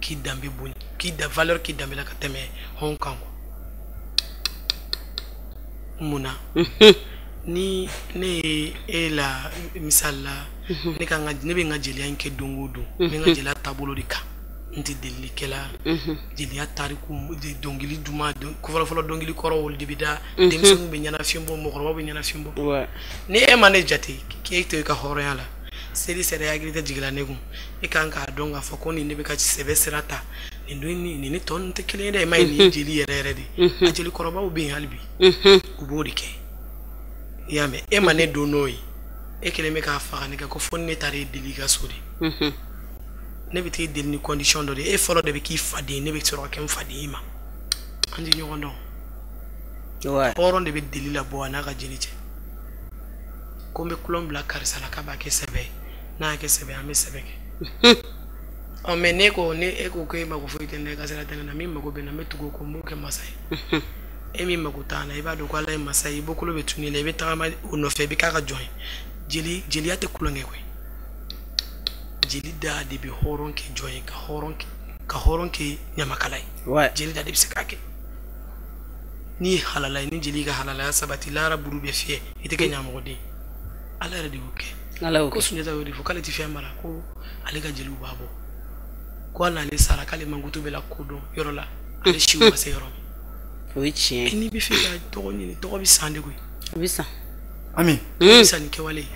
K'i danbe bonya, k'i da valeur k'i danbe la ka tɛmɛ hɔn kan quoi. Mun na? Ni ne ye e la misali la, ne ka ne bɛ n ka jeliya in kɛ don o don, n bɛ n ka jeliya taabolo de kan. N tɛ delilikɛla, jeliya tariku, dɔnkili duman, fɔlɔ fɔlɔ dɔnkili kɔrɔw olu de bɛ da, denmisɛnninw bɛ ɲɛnafin bɔ, mɔgɔkɔrɔbaw bɛ ɲɛnafin bɔ. Ni e ma ne jate k'e to i ka hɔrɔnya la, seli sera hakili tɛ jigin la ne kun, e kan k'a dɔn k'a fɔ ko nin ne bɛ ka sɛbɛ sira ta, nin don nin ni tɔ ninnu tɛ kelen ye dɛ, i ma ye nin ye jeli yɛrɛ yɛrɛ de ye. A jelikɔrɔbaw bɛ yen hali bi, u b'o de kɛ. I y'a mɛn? E ma ne don n'o ye, e kɛlen bɛ k'a faga ne kɛ ko fo ni ne taara e deli i ka so de. Ne bɛ t'e deli ni condition dɔ de ye, e fɔlɔ de bɛ k'i faden, ne bɛ sɔrɔ ka kɛ n faden i ma. An tɛ ɲɔgɔn dɔn. Hɔrɔn de bɛ deli labɔ a n'a ka jeli cɛ. Ko n bɛ kulɔn bila karisa la k'a b'a kɛ sɛbɛ ye, n'a y'a kɛ sɛbɛ ye an bɛ sɛbɛ kɛ. Ɔ mais ne ko ne e ko k'e mako foyi tɛ ne la, i ka sira tɛ ne na, min mako bɛ n na n bɛ tugu o kɔ, n b'o kɛ masa ye. E min mako t'an na, i b'a dɔn ko Ala ye masa ye, i bɔkolo bɛ tunun i la, i bɛ tagama o nɔfɛ, i bɛ k'a ka jɔn ye. Jeli jeliya tɛ kulonkɛ koyi. Jeli da de bɛ hɔrɔn kɛ jɔn ye, ka hɔrɔn kɛ ɲamakala ye. Jeli da de bɛ se k'a kɛ. N'i ye halala ye, ni jeli ka halalaya sabati, lahara buru bɛ fiyɛ, i tɛ kɛ ɲamɔgɔden. Ala yɛrɛ de y'o kɛ. Ko Sunjata y'o de fɔ k'ale tɛ fɛn mara, ko ale ka jeliw b'a bɔ. Ko hali n'ale sara k'ale mankutu bɛ lakodɔn yɔrɔ la, ale siw ma se yɔrɔ min. O ye tiɲɛ ye. N'i bɛ fɛ ka tɔgɔ ɲini, tɔgɔ bɛ san de koyi. O bɛ san. Ami. Tɔgɔ bɛ san ni kɛwale ye.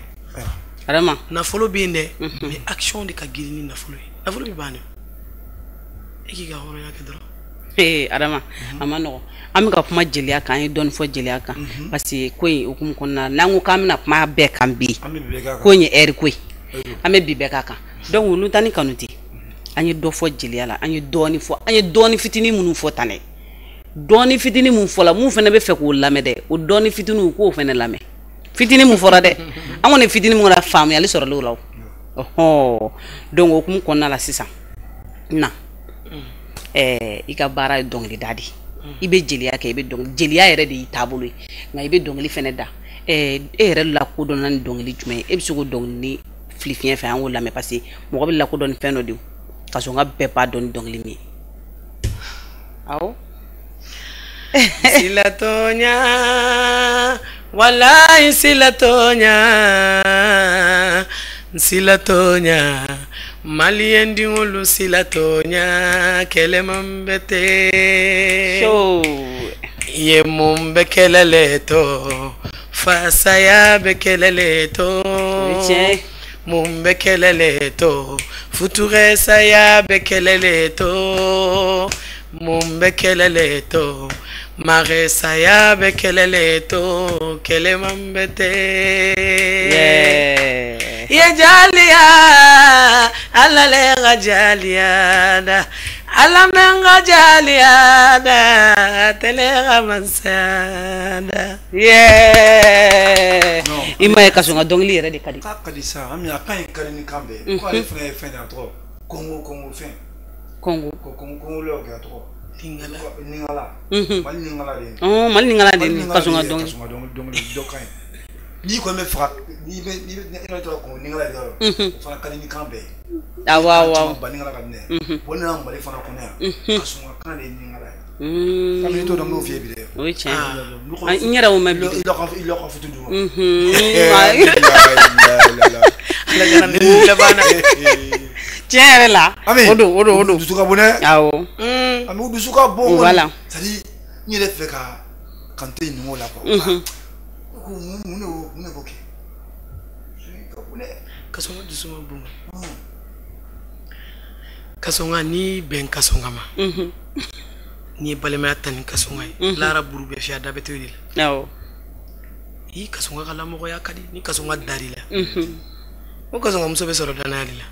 Adama. Nafolo bɛ yen dɛ, mais action de ka girin ni nafolo ye. Nafolo bɛ ban dɛ. E k'i ka hɔrɔnya kɛ dɔrɔn. Ee Adama, a ma nɔgɔn. An bɛ ka kuma jeliya kan, an ye dɔɔnin fɔ jeliya kan. Parce que ko in hukumu kɔnɔna na, n'an ko k'an bɛna kuma bɛɛ kan bi, ko in ye heure ko ye. An bɛ bi bɛɛ k'a kan. Donc olu ta ni kanu tɛ. An ye dɔ fɔ jeliya la, an ye dɔɔnin fɔ, an ye dɔɔnin fitinin minnu fɔ tan dɛ. Dɔɔnin fitinin mun fɔla, mun fana bɛ fɛ k'o lamɛn dɛ, o dɔɔnin fitininw u k'o fana lamɛn. Fitinin mun fɔra dɛ, an kɔni fitinin mun kɔni faamuyali sɔrɔla o la o. Ɔhɔn, donc o hukumu kɔnɔna la sisan, na i ka baara ye dɔnkilida de ye. I bɛ jeliya kɛ, i bɛ dɔnkili, jeliya yɛrɛ de y'i taabolo ye, nka i bɛ dɔnkili fana da. E yɛrɛ lakodɔnna ni dɔnkili jumɛn ye? E bɛ se k'o dɔnkili fili fiɲɛ fɛ, an k'o lamɛn, parce que mɔgɔ bɛ lakodɔn ni fɛn dɔ de ye, ka sɔrɔ n ka bɛɛ b'a dɔn ni dɔnkili min ye. Awɔ. Silatonya, wallahi silatonya, silatonya, malien diŋolu silatonya, kɛlɛ man bɛ ten. Ye mun bɛ kɛlɛ le to, fasaya bɛ kɛlɛ le to, mun bɛ kɛlɛ le to, futurɛsaya bɛ kɛlɛ le to, mun bɛ kɛlɛ le to, maresaya bɛ kɛlɛ le to, kɛlɛ man bɛ ten. Ye jaliya, ala le ka jaliya da, Ala mɛ n ka jaliya da tɛlɛ ka masaya da. Yeah. I ma ye Kasɔnka dɔnkili yɛrɛ de ka di. K'a ka di sa, Ami, a kan ye ka di ni kan bɛɛ ye. Ko ale fana ye fɛn de a tɔgɔ Kongo fɛn. Kongo. Ko Kongo lɛ o kɛ a tɔgɔ. Lingala. Lingala. Mali Lingala de ye. Mali Lingala de ye Kasɔnka dɔnkili. Kasɔnka dɔnkili dɔ ka ɲi. N'i kɔni bɛ faga n'i bɛ n'i bɛ tɔgɔ Kongo Lingala de yɔrɔ. O fana ka di ni kan bɛɛ ye. Awɔ awɔ. Ba Lingala ka di ne ye. Bon ne nana Mali fana kɔnɔ yan. Kasɔnka kan de ye Lingala ye. Kabini t'o dɔn n b'o f'i ye bi dɛ. O ye tiɲɛ ye. N yɛrɛ y'o mɛn bi. I lɔ ka futu d'u ma. Tiɲɛ yɛrɛ la. O don o don o don. Dusu ka bon dɛ. Awɔ. Ami, u dusu ka bon. Voilà. C'est à dire n yɛrɛ fɛ ka Kante ɲininka o la quoi. Ko mun de b'o kɛ? Ka bon dɛ. Kasɔnka dusu ma bon. Kasɔnka n'i bɛn Kasɔnka ma. N'i ye balimaya ta ni Kasɔnka ye. Lara buru bɛ fiyɛ a da bɛ to de la. Awɔ. I Kasɔnka ka lamɔgɔya ka di ni Kasɔnka dar'i la. O Kasɔnka muso bɛ sɔrɔ danaya de la.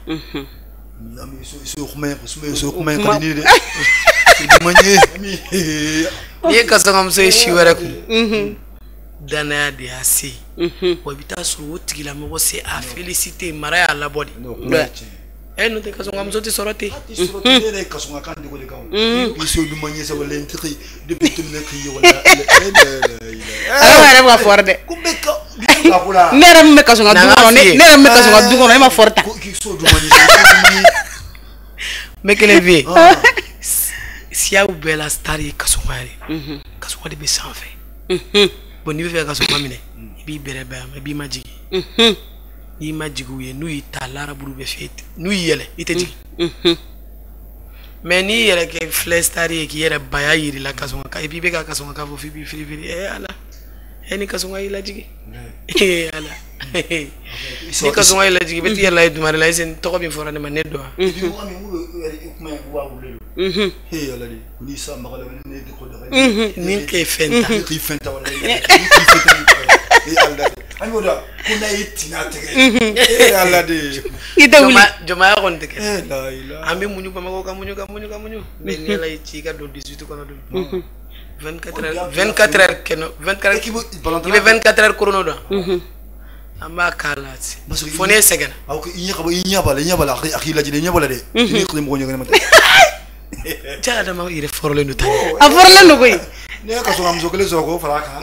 Ami, so kuma in ka di ne ye dɛ. Duman ye. Ami. N'i ye Kasɔnka muso ye si wɛrɛ kun. Danaya de y'a se. Wa i bɛ taa sɔrɔ o tigilamɔgɔ se a félicité mara y'a labɔ de. N'o tɛ Kasɔnka muso tɛ sɔrɔ ten. A tɛ sɔrɔ ten, ne yɛrɛ ye Kasɔnka kan dege o de kan o. I so duman ye sabali n tɛ depuis tɛmɛna k'i ye wala. Ala yɛrɛ bɛ ka fɔri dɛ. Ko bɛ ka ko la. Ne yɛrɛ min bɛ Kasɔnka du kɔnɔ ne yɛrɛ min bɛ Kasɔnka du kɔnɔ e ma fɔri ta. Ko k'i so duman ye so duman ye. N bɛ kelen f'i ye. Siyaw bɛɛ la star ye Kasɔnka yɛrɛ. Kasɔnka de bɛ sanfɛ. Bon n'i bɛ fɛ ka Kasɔnka minɛ i b'i bɛrɛ bɛn a ma i b'i majigin. N'i ma jigin u ye n'u y'i ta laraburu bɛ fiyɛ n'u y'i yɛlɛ i tɛ jigin. Mais n'i yɛrɛ kɛ filɛ star ye k'i yɛrɛ baya yir'i la Kasɔnka kan et puis i bɛ ka Kasɔnka kan fɔ f'i b'i firifiri Ala ni Kasɔnka y'i lajigin Ala ni Kasɔnka y'i lajigin i bɛ t'i yɛrɛ lajɛ dumare la est-ce que tɔgɔ min fɔra ne ma ne don wa. Et puis mɔgɔ min kuma in b'a wuli don. Ala de ni sa maga la ne de ko da. Ni k'e fɛn ta. Ni k'i fɛn ta wala. Ni k'i fɛn ta. Ala de. An y'o da ko n'a ye tina tigɛ. Ala de. I tɛ wuli. Jɔnmaya kɔni tɛ kɛ. La ilaha. An bɛ muɲu Bamakɔ ka muɲu ka muɲu ka muɲu. Mais ni Ala y'i ci i ka don 18 kɔnɔ don. 24 heures 24 heures kɛnɛ 24 i bɛ 24 heures chrono dɔn. An b'a k'a la fo n'e sɛgɛnna. Awɔ i ɲɛ b'a la i ɲɛ b'a la a k'i lajɛ i ɲɛ b'a la dɛ. N'i k'i mɔgɔ ɲɛgɛnɛ ma tɛ. Ja Adama yɛrɛ fɔrɔlen don tan. A fɔrɔlen don koyi. Ne ye Kasɔnka muso kelen sɔrɔ k'o fara a kan.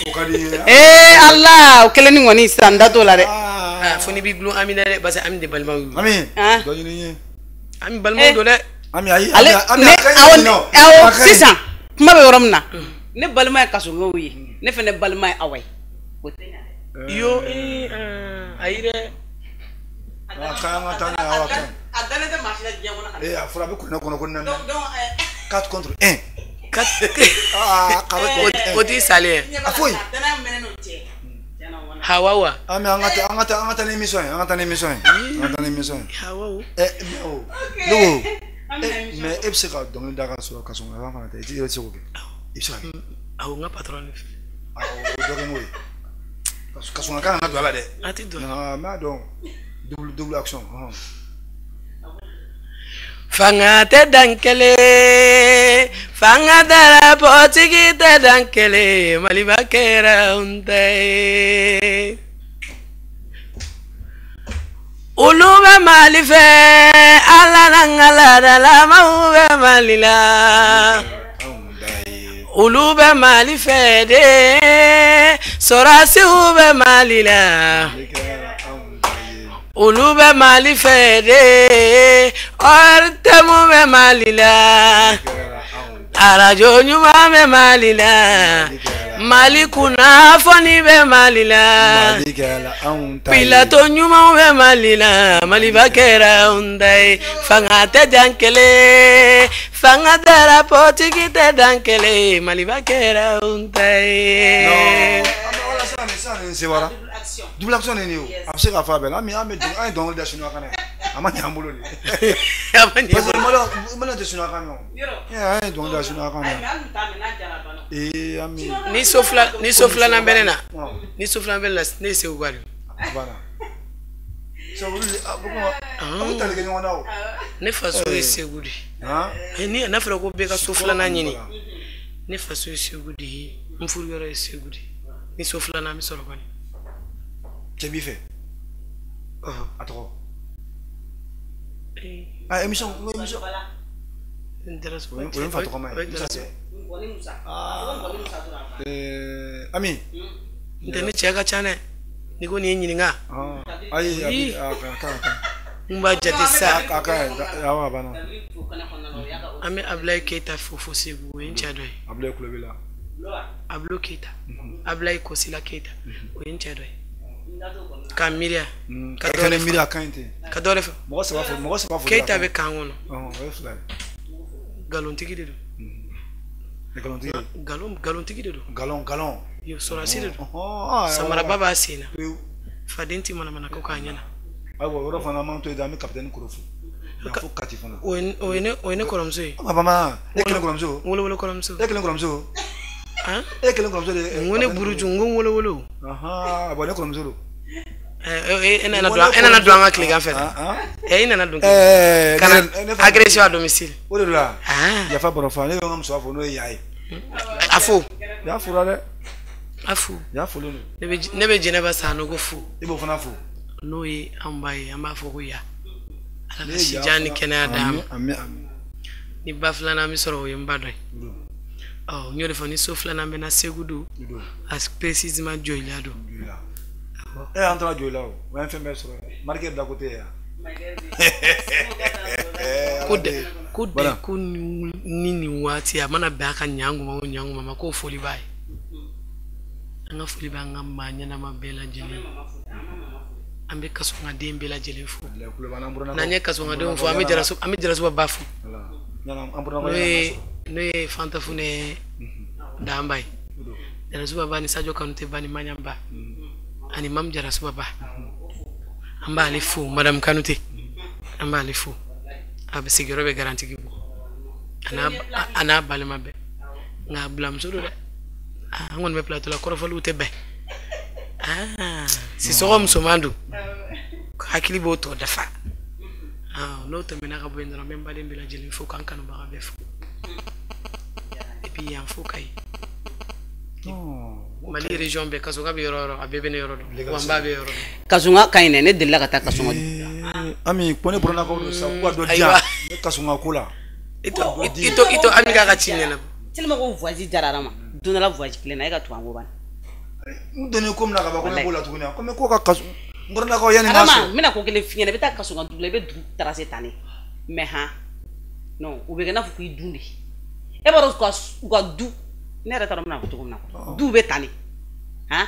O ka di n ye. Ala o kelen ni kɔni sisan n da t'o la dɛ. Fo n'i b'i gulon Ami na dɛ parce que Ami de balimaw ye. Ami dɔ ɲini n ye. Ami balimaw don dɛ. Ami ayi Ale Ami ne a ka ɲi awɔ nɔ. awɔ sisan kuma bɛ yɔrɔ min na ne balima ye Kasɔnkaw ye ne fana balima ye Awa ye. O tɛ ɲa dɛ. Yo ayi dɛ. A ka ɲi an ka taa n'a ye Awa ka ɲi. A dalen tɛ maa si la diɲɛ kɔnɔ. A fɔra a bɛ kuranɛ kɔnɔ ko naani. Donc 4 contre 1. 4 Ah 4 contre 1. O t'i salen ye. A foyi. Danaya mɛnɛ n'o cɛ. Hawa wa. Ami an ka taa ni émission ye an ka taa ni émission ye an ka taa ni émission ye. Hawa o. Mais o ne ko mais e bɛ se ka dɔnkili da ka sɔrɔ Kasɔnka kan fana tɛ i tɛ se k'o kɛ. I bɛ se ka kɛ. Awɔ n ka patron de fɛ. Awɔ o dɔ kɛ n'o ye. Kasɔnka kan ka don a la dɛ. A tɛ don. N b'a dɔn double action. Fanga tɛ dan kelen fanga darapotigi tɛ dan kelen Maliba kɛra n ta ye. Olu bɛ Mali fɛ Ala n'an ka laadalamaw bɛ Mali la. Olu bɛ Mali fɛ de sɔrɔdasiw bɛ Mali la. Olu bɛ Mali fɛ de ORTM bɛ Mali la. Arajo ɲuman bɛ Mali la. Mali kunnafoni bɛ Mali la. Pilato ɲumanw bɛ Mali la. Maliba kɛra anw ta ye. Fanga tɛ dan kelen fanga darapotigi tɛ dan kelen Maliba kɛra anw ta ye. Double action de ye nin ye o a bɛ se k'a fɔ a bɛɛ la an ye dɔnkili da sinuwa kan na yan a ma ɲɛ an bolo de. A ma ɲɛ parce que maliyɛn tɛ sinuwa kan mɛn o. An ye dɔnkili da sinuwa kan na yan. Ami. Ni so filanan bɛ ne na ni so filanan bɛ ne la ne ye Segu ka de. A banna. Sabu a bɛ tali kɛ ɲɔgɔn na o. Ne faso ye Segu de ye. Ni n'a fɔra ko bɛɛ ka so filanan ɲini, ne faso ye Segu de ye, n furuyɔrɔ ye Segu de ye. Ni so filanan bɛ sɔrɔ kɔni. Cɛ b'i fɛ? A tɔgɔ? Ah, émission. O ye n fa tɔgɔma ye. Musa tɛ? Ami. N tɛ ne cɛ ka ca dɛ. N'i ko nin ye ɲininka. Ayi, a ka n b'a jate sa. A ka awɔ, a banna. An bɛ Abulayi Keyita fo fo Segu, o ye n cɛ dɔ ye. Abulayi kulo b'i la. Abulo Keyita, Abulayi Kosila Keyita, o ye n cɛ dɔ ye. Ka miiriya. Ka dɔ miiriya ka ɲi ten. Ka dɔ de fɔ. Mɔgɔ saba fo. Keyita bɛ kan kɔnɔ. O ye fila ye. Nkalontigɛ de don. Nkalontigɛ. Nkalontigɛ de don. Nkalon. Sɔrɔsi de don. Samaraba b'a sen na. Faden ti manamana ko k'a ɲɛna. Ayiwa, o yɔrɔ fana an b'an to yen, an bɛ kapitɛni kɔrɔ fo. Fo Kati fana. O ye ne kɔrɔmuso ye. Mama, e kelen kɔrɔmuso. Wolowolo kɔrɔmuso. E kelen kɔrɔmuso. E kelen kɔrɔmuso de. N ko ne buruju, n ko wolowolo. Bon, ne kɔrɔmuso don. E nana don an ka tilegan fɛ dɛ. E nana don. Ka na agression à domicile. O de la. Yafa bɔrɔ fa, ne bɛ n ka musoya fo n'o ye ya ye. A fo. Ya fora dɛ. A fo. Ya folen don. Ne bɛ Jɛnɛba Sanogo fo. I b'o fana fo. N'o ye anw ba ye, an b'a fɔ ko ya. Ala ka sijan ni kɛnɛya d'an ma. Ami ami. Ni ba filanan bɛ sɔrɔ, o ye n ba dɔ ye. Ɔ, n y'o de fɔ, ni so filanan bɛ na Segu don, a précisément Joyila don. An taara Joyila o, o y'an fɛn bɛɛ sɔrɔ yen. Marikɛ bila ko tɛ yan. Ko de ko ni nin waati a mana bɛn a ka ɲankuma o ɲankuma ma, k'o foli b'a ye. An ka foli b'an ka maa ɲɛnama bɛɛ lajɛlen. An bɛ kasɔngaden bɛɛ lajɛlen fo. N'an ye kasɔngadenw fo, an bɛ Jarasuba ba fo. N'o ye Fanta Funɛ Danba ye. Jarasuba ba ni Sadio Kanute ba ni Maɲan ba ani Mamu Jarasuba ba. An b'ale fo, Madame Kanute. An b'ale fo. A bɛ sigiyɔrɔ bɛ Garantigi bɔ. A n'a balima bɛɛ. Nka bilamuso don dɛ. An kɔni bɛ plateau la, kɔrɔfɔliw tɛ bɛn. Sisɔgɔ musoman don, hakili b'o tɔ dafa. N'o tɛmɛna ka bɔ yen dɔrɔn, n bɛ n baden bɛɛ lajɛlen fo, k'an kanubaga bɛɛ fo. Et puis yan fo Kayi. Mali région bɛɛ, Kasoga bɛ yɔrɔ o yɔrɔ, a bɛɛ bɛ ne yɔrɔ dɔn. Wa n ba bɛ yɔrɔ dɔn. Kasoga ka ɲi dɛ, ne delila ka taa Kasoga. Ami, ko ne bɔrɔnakaw don sa, k'u ka dɔ di yan ne Kasoga ko la. I to Ami k'a ka ci ɲɛnabɔ. Tellement ko voyage diyara Adama, don dɔ la voyage kelen na e ka tugu an kɔ bani. N donnen ko min na ka ban, ko n b'o la tuguni, ko ko ka kaso n bɔrɔnakaw yanni n ka sɔrɔ. Adama, n bɛna ko kelen f'i ɲɛna, i bɛ taa Kasoga dugu la, i bɛ dugu tracer tan de. Mais han, non, u bɛ kɛ i n'a fɔ k'i dun de. E b'a dɔn u ka du, ne yɛrɛ t'a dɔn n bɛna fɔ cogo min na. Du bɛ tan de. Han,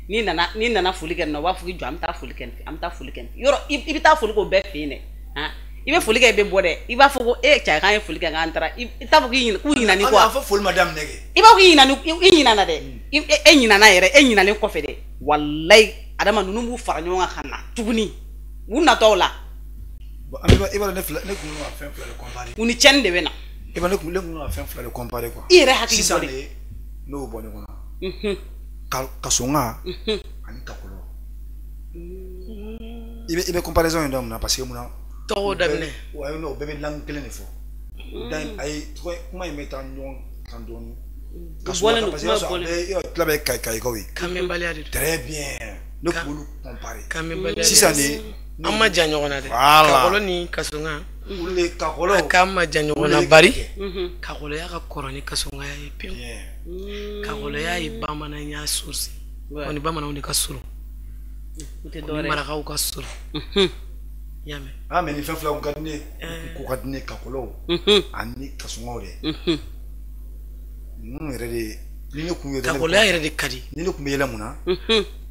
n'i nana foli kɛ nin na, u b'a fɔ k'i jɔ, an bɛ taa foli kɛ nin fɛ, an bɛ taa foli kɛ nin fɛ. Yɔrɔ i bɛ taa foli k'o bɛɛ fɛ yen dɛ. Han, i bɛ foli kɛ, i bɛ bɔ dɛ. I b'a fɔ ko e cɛ k'an ye foli kɛ k'an taara, i t'a fɔ k'u ɲinani kɔ. A fɔ foli ma daminɛ kɛ. I b'a fɔ k'i ɲinani, i ɲinana dɛ. E ɲinana yɛrɛ, e ɲinalen kɔfɛ dɛ. Walayi, Adama, ninnu b'u fara ɲɔgɔn kan ka na tuguni. U natɔw la. I b'a dɔn ne kun ka fɛn fila de comparer. U ni cɛnni de bɛ na. I b'a dɔn ne kun ka fɛn fila de comparer quoi. I yɛrɛ hakili bɔ de. Sisan de n'o bɔ ɲɔgɔn na. Kasoga ani Kakɔlɔ. I bɛ comparaison in dɔn mun na, parce que mun na. Tɔgɔw daminɛ. Wa o bɛɛ bɛ langue kelen de fɔ. Ayi, kuma in bɛ taa ɲɔgɔn kan dɔɔni. Bɔlen don, kuma bɔlen. I tila bɛ Kayikaw ye. Kanbɛnbaliya de don. Très bien. Ne kun b'olu comparer. Kanbɛnbaliya. Sisan de. An ma jan ɲɔgɔn na dɛ. Kakɔlɔ ni Kasoga. Olu de Kakɔlɔ. A k'an ma jan ɲɔgɔn na bari. Kakɔlɔya ka kɔrɔ ni Kasogaya ye pewu. Kakɔlɔya ye bamananya source. O ni bamananw de ka surun. U tɛ O dɔwɛrɛ ni ye. marakaw ka surun. I y'a mɛn. Ah, mais ni fɛn fila kun ka di ne ye. Ko ka di ne ye Kakɔlɔw ani Kasogaw dɛ. Ninnu yɛrɛ de ni ne kun ye. Kakɔlɔya yɛrɛ de ka di. Ni ne kun bɛ yɛlɛ mun na.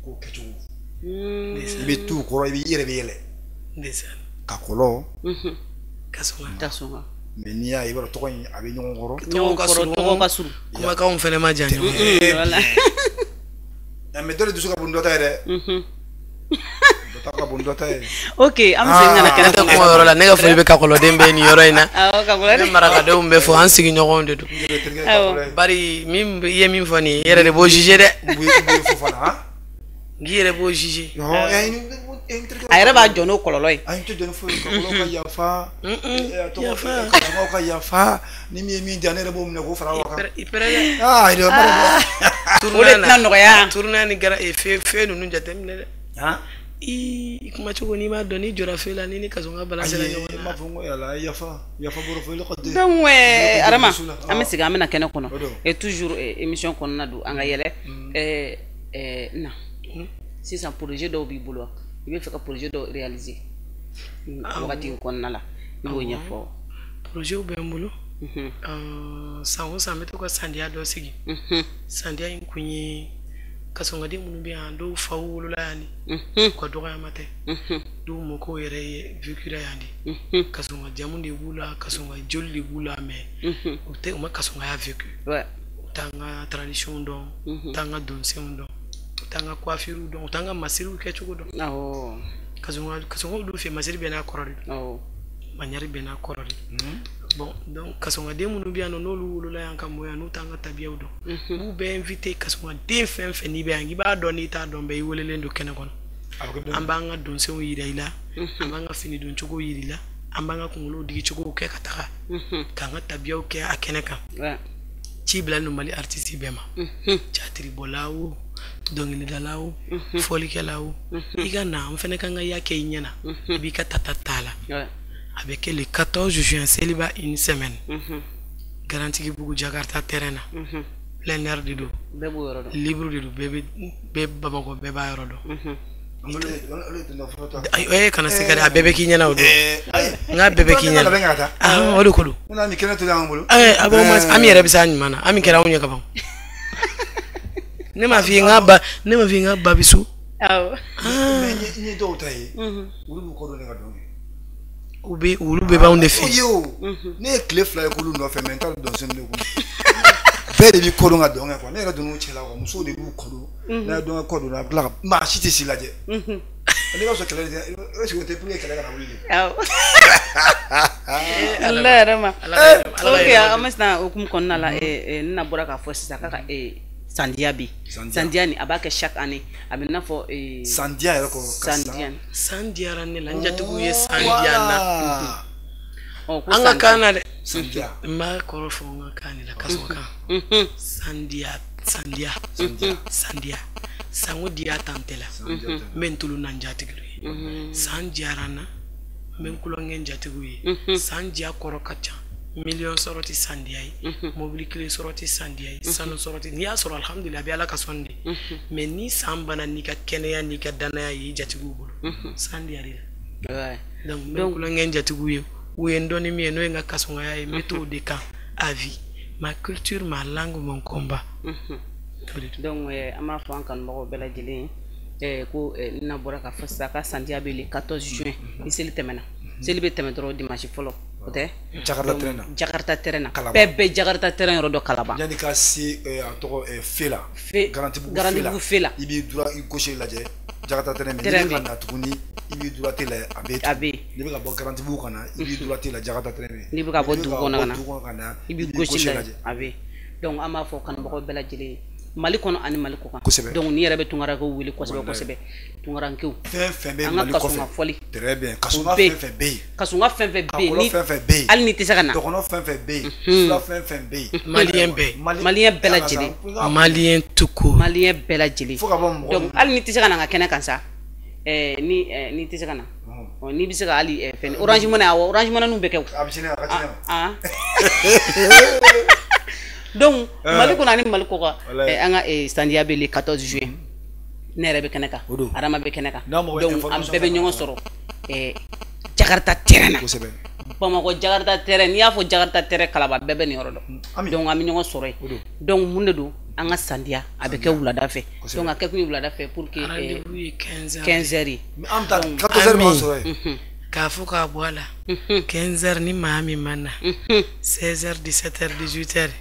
K'o kɛcogo. I bɛ t'u kɔrɔ, i yɛrɛ bɛ yɛlɛ. Kakɔlɔ. Kasoga. Mais n'i y'a ye, i b'a dɔn tɔgɔ in a bɛ ɲɔgɔn kɔrɔ. Tɔgɔ ka surun. Kumakanw fɛnɛ ma jan ɲɔgɔn na. Mais dɔ de dusu ka bon dɔ ta ye dɛ. Dɔ ta ka bon dɔ ta ye. Ok, an bɛ segin ka na kɛnɛ kɔnɔ. Ne tɛ kuma yɔrɔ la, ne ka foli bɛ Kakɔlɔden bɛɛ nin yɔrɔ in na. Awɔ, Kakɔlɔden. Ne marakadenw bɛ fɔ, an sigiɲɔgɔnw de don. Awɔ. Bari min i ye min fɔ nin ye, i yɛrɛ de b'o juger dɛ. N b'o fɔ fana. N k'i yɛrɛ b'o juger. A yɛrɛ b'a jɔ n'o kɔlɔlɔ ye. A n tɛ jɔ ni foyi ye, kɔlɔlɔ ka yafa, kasɔngɔw ka yafa, ni min ye min di yan, ne yɛrɛ b'o minɛ k'o fara aw kan. I pɛrɛ dɛ. Aa, i o de tɛna nɔgɔya. Tournée ni gara feu ninnu jateminɛ dɛ. I kuma cogo n'i m'a dɔn n'i jɔra feu la ni kasɔngɔ bala sera ɲɔgɔn na. N b'a fɔ n ko yala yafa yafa bɔrɔ fɔ ka den. Donc Adama an bɛ segin an bɛna kɛnɛ kɔnɔ et toujours émission kɔnɔna don an ka yɛlɛ na sisan projet dɔw b'i bolo i bɛ fɛ ka projet dɔw réaliser wagati in kɔnɔna la i b'o ɲɛfɔ. Projet bɛ n bolo. San o san n bɛ to ka sandiya dɔ sigi. Sandiya in kun ye kasɔngɔden minnu bɛ yan dɔw faw wolola yan de u ka dɔgɔyama tɛ dɔw mɔkɛw yɛrɛ ye vécura yan de kasɔngɔ jamu de b'u la kasɔngɔ joli de b'u la mais u tɛ u ma kasɔngɔya vécu u t'an ka tradition dɔn u t'an ka donsenw dɔn u t'an ka coiffure dɔn u t'an ka masiriw kɛcogo dɔn. Kasɔngɔw dun fɛ masiri bɛɛ n'a kɔrɔ de don maɲari bɛɛ n'a kɔrɔ de. Bon, donc kasɔngɔden minnu bɛ yan nɔ n'olu wolola yan ka mɔ yan n'u t'an ka tabiyaw dɔn u b'u bɛɛ invité kasɔngɔden fɛn fɛn n'i bɛ yan i b'a dɔn n'i t'a dɔn bɛɛ i welelen don kɛnɛ kɔnɔ. An b'an ka donsenw yira i la an b'an ka fini doncogo yira i la an b'an ka kunkolow digicogow kɛ ka taga k'an ka tabiyaw kɛ a kɛnɛ kan. Ci bilalen don Mali artiste bɛɛ ma catiribɔla o dɔnkilidala o fɔlikɛla o i ka na an fɛnɛ k'an ka ya kɛ i ɲɛna i b'i ka tata t'a la. A bɛ kɛ le 14 juin seliba une semaine. Garantigi bugu Jakarta terrain na. Plein air de don. Bɛɛ b'o yɔrɔ dɔn. Libre de don bɛɛ bɛ Bamakɔ bɛɛ b'a yɔrɔ dɔn. Ayi kana se ka dɛ a bɛɛ bɛ k'i ɲɛna o don. N k'a bɛɛ bɛ k'i ɲɛna. O de ko don. Ni kɛnɛ to y'an bolo. A b'aw ma Ami yɛrɛ bɛ se a ɲuman na Ami kɛra anw ye ka ban. Ne m'a f'i ye n k'a ba ne m'a f'i ye n k'a ba bɛ so. Awɔ. Mais n ye dɔw ta ye olu b'u kɔ don ne ka dɔn kɛ. U bɛ olu bɛɛ b'anw de fɛ. Ne ye tile 2 ye k'olu nɔfɛ mais n t'a dɔn dɔnsen de kun. Bɛɛ de b'i kɔ don ka dɔn kɛ quoi ne yɛrɛ donn'u cɛla quoi musow de b'u kɔ don n'a ye dɔn kɛ kɔ don a bɛ tila ka maa si tɛ si lajɛ. Ne b'a sɔrɔ kɛlɛ de est-ce que o tɛ pour que kɛlɛ kana wuli de. Awɔ. Ala yɛrɛ ma. Ok an bɛ sisan hokumu kɔnɔna la n na bɔra k'a fɔ sisan k'a ka sandiya bɛ yen sandiya nin a b'a kɛ chaque année a bɛ n'a fɔ. Sandiya yɛrɛ kɔ sandiya. San diyara ne la n jatigiw ye san diya n na. An ka kan na dɛ. Sandiya. N b'a kɔrɔ fɔ n ka kan de la kasɔrɔ kan. Sandiya sandiya. Sandiya sanko diya tan tɛ la. N bɛ n tulu na n jatigiw ye. San diyara n na n bɛ n kulonkɛ n jatigiw ye. San diya kɔrɔ ka ca. Miliyɔn sɔrɔ tɛ san diya ye mobili kelen sɔrɔ tɛ san diya ye sanu sɔrɔ tɛ n'i y'a sɔrɔ alihamudulila a bɛ Ala ka sɔn de mais ni san banna n'i ka kɛnɛya n'i ka danaya ye i jatigiw bolo san diyara i la donc n bɛ kulonkɛ n jatigiw ye u ye n dɔn ni min ye n'o ye n ka kasɔngɔya ye n bɛ t'o de kan à vie ma culture ma langue mon combat. Donc an b'a fɔ an kanubagaw bɛɛ lajɛlen ye ko n na bɔra k'a fɔ sisan ka sandiya bɛ le 14 juin ni seli tɛmɛna seli bɛ tɛmɛ dɔrɔn dimanche fɔlɔ. O tɛ Jakarta terrain na. Jakarta terrain na. Bɛɛ bɛ Jakarta terrain yɔrɔ dɔ Kalaban. Yanni ka se a tɔgɔ fe la. Garantibugu fe la. I b'i droit i gauche lajɛ Jakarta terrain bɛ yen. N'i bɛ ka na tuguni i b'i droite lajɛ a bɛ yen. A bɛ yen. N'i bɛ ka bɔ Garantibugu ka na i b'i droite lajɛ Jakarta terrain bɛ yen. N'i bɛ ka bɔ dugu kɔnɔ ka na i b'i gauche lajɛ a bɛ yen. Donc an b'a fɔ kanubagaw bɛɛ lajɛlen ye Mali kɔnɔ ani Mali kɔ kan. Kosɛbɛ. Donc n'i yɛrɛ bɛ tunkarankew wele kosɛbɛ kosɛbɛ tunkarankew. Fɛn fɛn bɛ Mali kɔfɛ. Fɔli. Très bien. Kasɔnga fɛn fɛn bɛ yen. Kasɔnga fɛn fɛn bɛ yen. Kakɔlɔ fɛn fɛn bɛ yen. Hali n'i tɛ se ka na. Dɔgɔnɔ fɛn fɛn bɛ yen. Fula fɛn fɛn bɛ yen. Maliyɛn bɛɛ. Maliyɛn bɛɛ lajɛlen. Maliyɛn tout court. Maliyɛn bɛɛ lajɛlen. Fo ka bɔ mɔgɔ. Donc hali n'i tɛ se ka na n ka kɛnɛ kan sa. Ni tɛ se ka na. N'i bɛ se ka hali fɛn Orange Money awɔ Orange Money n'u bɛ kɛ o. A bɛ sini a ka ci ne ma. Donc Mali kɔnɔ ani Mali kɔ kan an ka sandiya bɛ le 14 juin ne yɛrɛ bɛ kɛnɛ kan Adama bɛ kɛnɛ kan donc an bɛɛ bɛ ɲɔgɔn sɔrɔ Jakarta terrain na Bamakɔ Jakarta terrain n'i y'a fɔ Jakarta terrain Kalaban bɛɛ bɛ nin yɔrɔ dɔn donc an bɛ ɲɔgɔn sɔrɔ yen donc mun de don an ka sandiya a bɛ kɛ wulada fɛ donc a kɛ kun ye wulada fɛ pour que rendez-vous ye 15 heures ye an bɛ taa 14 heures b'an sɔrɔ yen. K'a fɔ k'a bɔ a la 15 heures ni maa min ma na 16 heures 17 heures 18 heures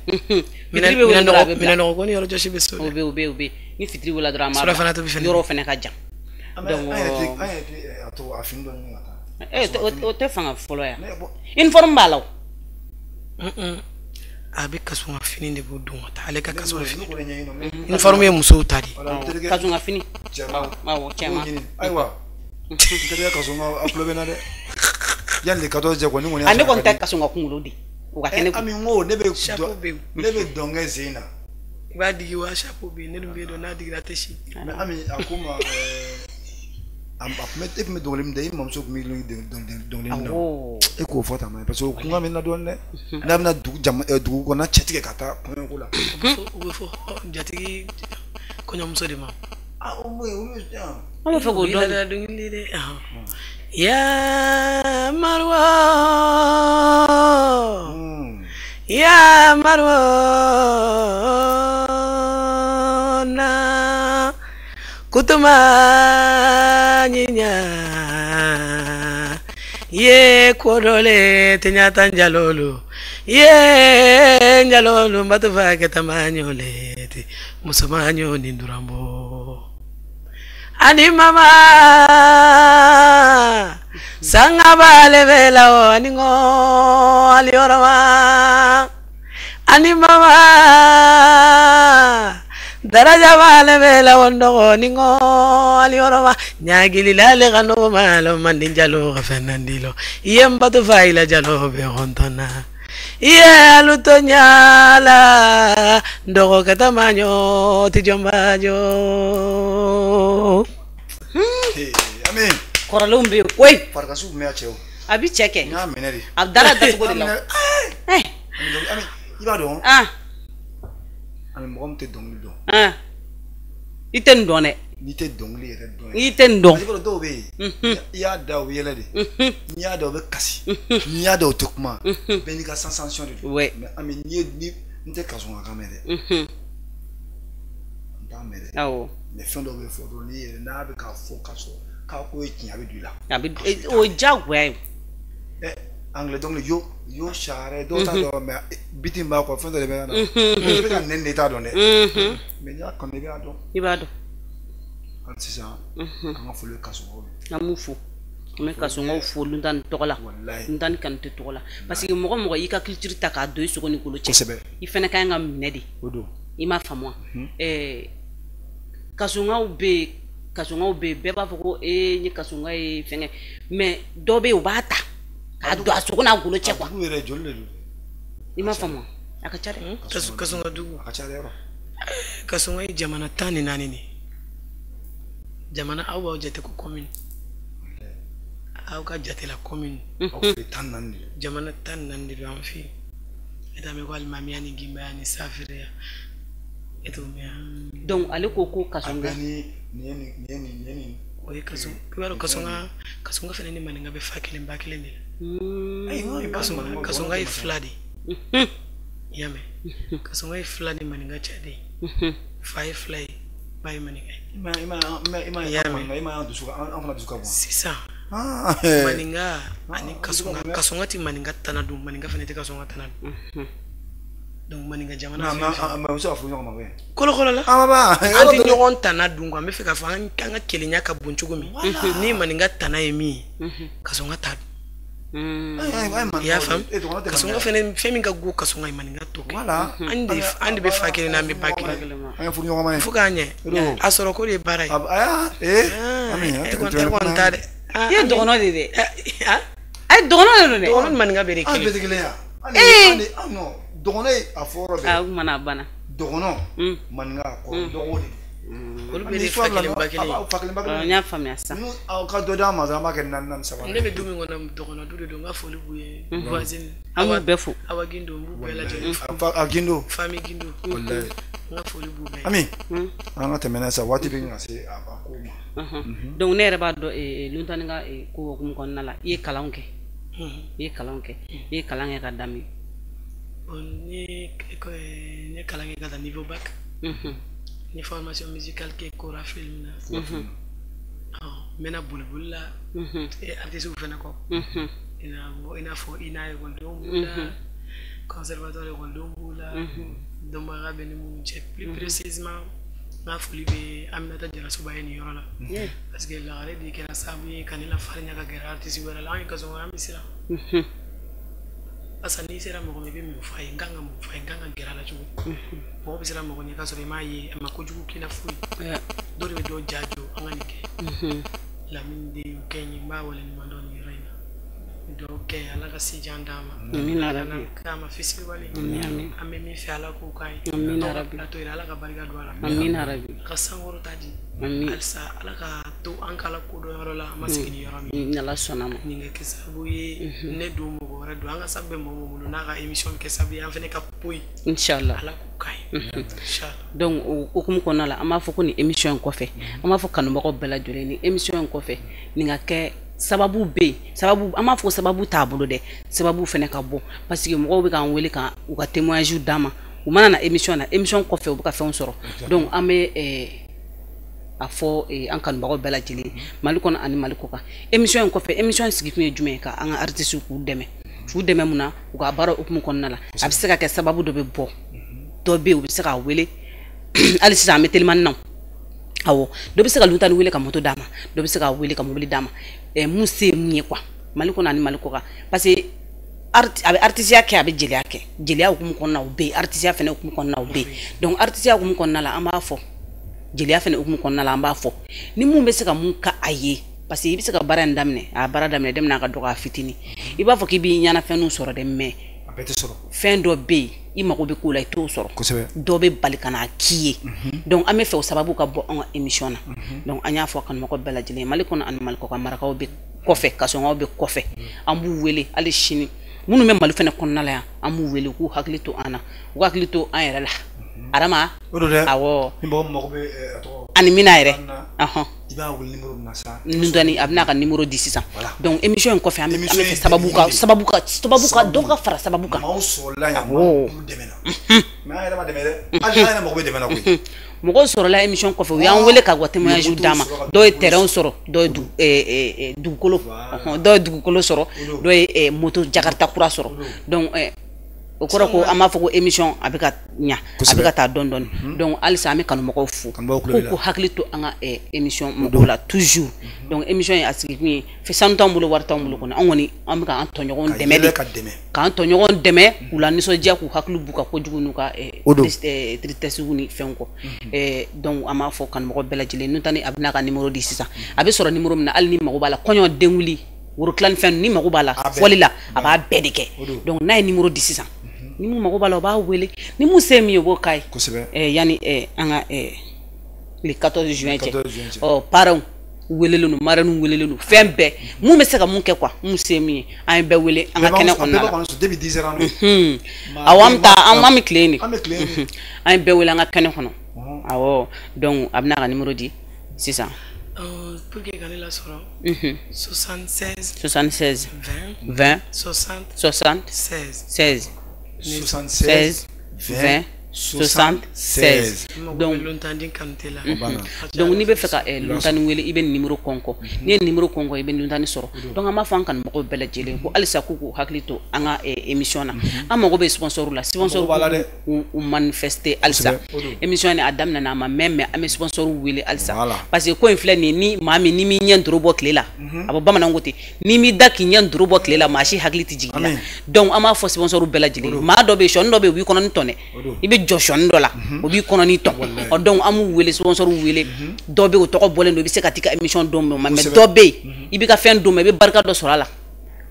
minɛnɔgɔ ko ni yɔrɔ jɔsi bɛ so o bɛ o bɛ o bɛ ni fitiri wula dɔrɔn an b'a surafana tobi fɛnɛ yɔrɔ fɛnɛ ka jan donc an yɛrɛ tɛ a tɔgɔ a fini dɔ ɲini ka taa o tɛ fanga fɔlɔ yan uniforme b'a la o a bɛ kasɔnga fini de b'o don ka taa ale ka kasɔnga fini uniforme ye musow ta de kasɔnga fini awɔ cɛman ayiwa N terikɛ Kasɔnga a tulo bɛ n na dɛ. Yanni le 14 cɛ kɔni kɔni. A ne kɔni tɛ Kasɔnga kunkolo di. O ka kɛ ne kun. Ami n ko ne bɛ ne bɛ dɔn kɛ sen na. I b'a digi wa chapeau bɛ yen, ne dun bɛ yen dɔn n'a digira a tɛ si. Mais Ami a ko ma a tun bɛ e tun bɛ dɔnkili min da i mamuso tun bɛ dɔnkili min da e k'o fɔ tan parce que o kun ka bɛ na dɔɔnin dɛ n'a bɛna dugu jama dugu kɔnɔna cɛ tigɛ ka taa kɔɲɔko la. O bɛ fɔ jatigi kɔɲɔmuso de ma. Ah o bɛ olu bɛ yan. An bɛ fɛ k'o dɔn. Dɔnkili dɛ. Ya Marwa. Ya Marwa na kutuma nyinya ye kodole tinyata njalolu ye njalolu mbatufa ketamanyoleti musomanyo ni ndurambo ani mama sanga bale vela ani ngo aliorama ani mama daraja bale vela wondo ni ngo aliorama nyagili lale gano malo mandinjalo fernandilo yemba to faila jalo be hontona ye aluto nyala ndogo katamanyo tijombajo. Amin. Kɔrɔlenw bɛ yen koyi. Farikasiw tun bɛ yan cɛw. A bi cɛ kɛ. N y'a minɛ de. A dara dacogo de la. Ami i b'a dɔn. Ami mɔgɔ min tɛ dɔnkili dɔn. I tɛ nin dɔn dɛ. N'i tɛ dɔnkili yɛrɛ dɔn. I tɛ nin dɔn. Parce que dɔw bɛ yen. I y'a da u bɛ yɛlɛ de. N'i y'a da u bɛ kasi. N'i y'a da u tɛ kuma. Bɛɛ n'i ka sensation de don. Ouais. Mais Ami n'i ye ni n tɛ Kasɔnga kan mɛn dɛ. N t'a mɛn dɛ. Awɔ. Mais fɛn dɔw bɛ fɔ dɔrɔn n'i yɛrɛ n'a bɛ k'a fɔ k'a sɔrɔ k'a ko ye tiɲɛ a bɛ don i la. A bɛ o ye diyagoya ye. Ɛ anglais dɔnkili yo yo sare dɔw t'a dɔn mais biti b'a kɔ fɛn dɔ de bɛ na. I bɛ ka nɛni de i t'a dɔn dɛ. Mais n'i y'a kanu i b'a dɔn. I b'a dɔn. Hali sisan an ka foli bɛ Kasɔngaw ye. An b'u fo. An bɛ Kasɔngaw fo Luntani tɔgɔ la. Luntani Kanute tɔgɔ la. Parce que mɔgɔ mɔgɔ y'i ka culture ta k'a don i sogo ni kolo cɛ. Kosɛbɛ. I fana ka kan ka minɛ de. O don. I m'a faamu wa? Kasɔngaw bɛ yen Kasɔngaw bɛ yen bɛɛ b'a fɔ ko ee n ye Kasɔnga ye fɛngɛ mais dɔ bɛ yen u b'a ta k'a don a sogo n'a golo cɛ quoi. A dugu yɛrɛ joli de don. I m'a faamu wa? A ka ca dɛ. Kasɔnga dugu. A ka ca dɛ yɔrɔ. Kasɔnga ye jamana 14 de ye. Jamana aw b'aw jate ko commune. Aw ka jate la commune. Aw fɛ 14 de. Jamana 14 de don an fɛ yen. E t'a mɛn ko alimamiya ni ginbaya ni safireya. E t'o mɛn. Donc ale ko ko Kasɔnga. A bɛɛ ni nin ye nin ye nin. O ye Kasɔnga i b'a dɔn Kasɔnga Kasɔnga fana ni maninka bɛ fa kelen ba kelen de la. Kasɔnga ye fila de ye. I y'a mɛn. Kasɔnga ye fila ni maninka cɛ de ye. Fa ye fila ye ba ye maninka ye. I ma y'an dusu an fana dusu ka bon. Sisan maninka ani Kasɔnga Kasɔnga tɛ maninka tana dun maninka fana tɛ Kasɔnga tana dun. Donc maninka jamana fɛn fɛn. Mais u bɛ se ka furu ɲɔgɔn ma koyi. Kɔlɔkɔlɔ la. An tɛ ɲɔgɔn tana dun quoi n bɛ fɛ k'a fɔ an ka kelenya ka bon cogo min. Ni maninka tana ye min ye Kasɔnga t'a dun. I y'a faamu Kasɔnga fɛnɛ fɛn min ka go Kasɔnga ye maninka t'o kɛ. An de bɛ fa kelen na an bɛ ba kelen. An ye furu ɲɔgɔn ma ye. Fo k'a ɲɛ a sɔrɔ ko de ye baara ye. Ami e kɔni t'a dɛ. I ye dɔgɔnɔ de dɛ. A ye dɔgɔnɔ de don dɛ. Dɔgɔnɔ ni maninka bɛɛ de kelen. An bɛɛ tɛ kelen ye wa? Dɔgɔnɔ ye a fɔ yɔrɔ bɛɛ. A kuma na a banna. Dɔgɔnɔ maninka kɔrɔ dɔgɔ de. Olu bɛɛ de fa kelen ba kelen. Fa kelen ba kelen. N y'a faamuya sisan. N'u aw ka dɔ d'an ma dɔrɔn an b'a kɛ 4 4 3. Ne bɛ du min kɔnɔ dɔgɔnɔ du de don n ka foli b'u ye. Voisine. An b'u bɛɛ fo. Awa Gindo n b'u bɛɛ lajɛlen fo. A Gindo. Famille Gindo. Walayi. N ka foli b'u bɛɛ. Ami. An ka tɛmɛ n'a ye sa waati bɛ ka se a ko ma. Donc ne yɛrɛ b'a dɔn Luntani ka ko hukumu kɔnɔna la i ye kalanw kɛ. I ye kalanw kɛ. I ye kalan kɛ ka daminɛ. Bon n ye kalan kɛ ka taa niveau bac. Ni formation musicale kɛ kora film na. N mɛnna boliboli la. Artiste fana kɔ. I n'a fɔ INA ekɔlidenw b'u la. Conservatoire ekɔlidenw b'u la. Dɔnbaga bɛ ni minnu cɛ plus précisément n ka foli bɛ Aminata Jarasoba ye nin yɔrɔ la. Parce que lagare de kɛra sababu ye ka ne lafarinya ka gɛrɛ artiste wɛrɛ la. An ye Kasɔnga an bɛ siran. Parce que n'i sera mɔgɔ ma i bɛ mun f'a ye n kan ka mun f'a ye n kan ka gɛrɛ a la cogo mɔgɔ bɛ siran mɔgɔ ɲɛ k'a sɔrɔ i m'a ye a ma kojugu k'i la foyi dɔw de bɛ dɔw ja jɔ an ka nin kɛ. Lamine den y'o kɛ n ye, n b'a waleɲuman dɔn nin yɔrɔ in na. Dugawu kɛ Ala ka se jan d'an ma. Amina rabi. K'a ma fisiriwale. Amin. An bɛ min fɛ Ala k'o k'an ye. Amina rabi. Plateau yɛrɛ Ala ka barika don a la. Amina rabi. A ka sankɔrɔta di. Amin. Halisa Ala ka to an k'Ala kodɔn yɔrɔ la an ma sigi ni yɔrɔ min. Ni Ala sɔnna ma. Nin kɛ sababu ye ne don mɔgɔ wɛrɛ don an ka sabu bɛ mɔgɔ min bolo n'a ka émission bɛ kɛ sababu ye an fana ka poyi. Inchallah. Ala k'o k'an ye. Inchallah. Donc o hukumu kɔnɔna la an b'a fɔ ko nin émission in kɔfɛ an b'a fɔ kanubagaw bɛɛ lajɛlen nin émission in kɔfɛ nin ka kɛ sababu bɛ yen, sababu an b'a fɔ sababu t'a bolo dɛ, sababu fana ka bɔ parce que mɔgɔw bɛ k'an wele ka u ka témoignage d'an ma, u mana na émission na, émission kɔfɛ u bɛ ka fɛnw sɔrɔ. Donc an bɛ a fɔ an kanubagaw bɛɛ lajɛlen Mali kɔnɔ ani Mali kɔ kan, émission in kɔfɛ émission in sigi kun ye jumɛn ye, ka an ka artistes k'u dɛmɛ, k'u dɛmɛ mun na u ka baara hukumu kɔnɔna la, a bɛ se ka kɛ sababu dɔ bɛ bɔ, dɔ bɛ yen u bɛ se k'a wele hali sisan an bɛ telimani na. Awɔ, dɔ bɛ se ka Luntani wele ka moto d'a ma, dɔ bɛ se k'a wele ka mobili d'a ma, mun se ye mun ye quoi, Mali kɔnɔ ani Mali kɔ kan, parce que a bɛ artisiya kɛ, a bɛ jeliya kɛ, jeliya hukumu kɔnɔna o bɛ yen, artisiya fana hukumu kɔnɔna o bɛ yen. Donc artisiya hukumu kɔnɔna la an b'a fɔ, jeliya fana hukumu kɔnɔna la an b'a fɔ, ni mun bɛ se ka mun ka a ye, parce que i bɛ se ka baara in daminɛ, a baara daminɛ daminɛ a ka dɔgɔ a fitinin, i b'a fɔ k'i b'i ɲɛnafɛnninw sɔrɔ dɛ, mais fɛn dɔ bɛ yen i mago bɛ k'o la i t'o sɔrɔ, dɔ bɛ bali ka n'a k'i ye. Donc an bɛ fɛ o sababu ka bɔ an ka émission na. Donc an y'a fɔ kanumɔgɔ bɛɛ lajɛlen Mali kɔnɔ ani Mali kɔ kan, marakaw bɛ kɔfɛ, kasɔnkaw bɛ kɔfɛ, an b'u wele hali sini, minnu bɛ Mali fana kɔnɔna la yan an b'u wele k'u hakili to an na, u hakili to an yɛrɛ la. Adama, awɔ, ani Mina yɛrɛ, i b'a wele numéro min na sa, Luntani a bɛna ka numéro di sisan. Donc émission in kɔfɛ an bɛ fɛ sababu ka dɔ ka fara sababu kan. Maaw sɔrɔla yan k'u dɛmɛ na, mais an yɛrɛ ma dɛmɛ dɛ, hali an yɛrɛ mago bɛ dɛmɛ na koyi. Mɔgɔw sɔrɔla émission kɔfɛ u y'an wele ka wa témoignage d'an ma, dɔw ye terrain sɔrɔ, dɔw ye dugukolo, dɔw ye dugukolo sɔrɔ, dɔw ye moto Jakarta kura sɔrɔ. Donc o kɔrɔ ko an b'a fɔ ko émission a bɛ ka ɲa, a bɛ ka taa dɔɔni dɔɔni. Donc halisa an bɛ kanumɔgɔw fo k'u hakili to an ka émission mɔgɔw la toujours. Donc émission in a sigi kun ye sanu t'anw bolo, wari t'anw bolo kɔni, an kɔni an bɛ k'an tɔɲɔgɔnw dɛmɛ de, k'an tɔɲɔgɔnw dɛmɛ k'u la nisɔndiya, k'u hakili b'u ka kojugu n'u ka tristesse ni fɛnw kɔ. Donc an b'a fɔ kanumɔgɔ bɛɛ lajɛlen, Luntani a bɛna ka numéro di sisan, a bɛ sɔrɔ numéro min na hali ni mago b'a la, kɔɲɔ, denwuli, woro tilan ni fɛn ni mago b'a la fɔli la, a b'a bɛɛ de kɛ. Donc n'a ye numéro di sisan, ni mun mago b'a la o b'a wele, ni mun se min ye o b'o k'a ye. Yanni an ka le 14 juin cɛ, ɔ parents welelen don, marraines welelen don, fɛn bɛɛ mun bɛ se ka mun kɛ quoi, mun se min ye an ye bɛɛ wele an ka kɛnɛ kɔnɔna la. Awɔ, an bɛ taa, an bɛ tilen de, an ye bɛɛ wele an ka kɛnɛ kɔnɔ. Awɔ, donc a bɛna ka numéro di sisan. Pour que ka ne lasɔrɔ, 76 76 20 20 60 60 16 16 76 20 60 16. Donc n'i bɛ fɛ ka Luntani wele i bɛ numéro kɔnkɔ, n'i ye numéro kɔnkɔ i bɛ Luntani sɔrɔ. Donc an b'a fɔ an kanumɔgɔw bɛɛ lajɛlen ko halisa k'u k'u hakili to an ka émission na, an mago bɛ sponsor la, sponsor k'u manifester halisa. Émission in a daminɛna a ma mɛn, mais an bɛ sponsor wele halisa, parce que ko in filɛ nin ye, ni maa min n'i m'i ɲɛ doro bɔ tile la, a bɔ bamananw ko ten, n'i m'i da k'i ɲɛ doro bɔ tile la, maa si hakili tɛ jigin i la. Donc an b'a fɔ sponsor bɛɛ lajɛlen, maa dɔ bɛ yen, sɔɔni dɔ bɛ yen u b'i kɔnɔ ni tɔnɛ, i bɛ jɔ sɔɔni dɔ la o b'i kɔnɔ ni tɔn. Ɔ donc an b'u wele, sponsor wele, dɔ bɛ yen o tɔgɔ bɔlen don, i bɛ se ka t'i ka émission d'o ma, mais dɔ bɛ yen i b'i ka fɛn d'o ma, i bɛ barika dɔ sɔrɔ a la,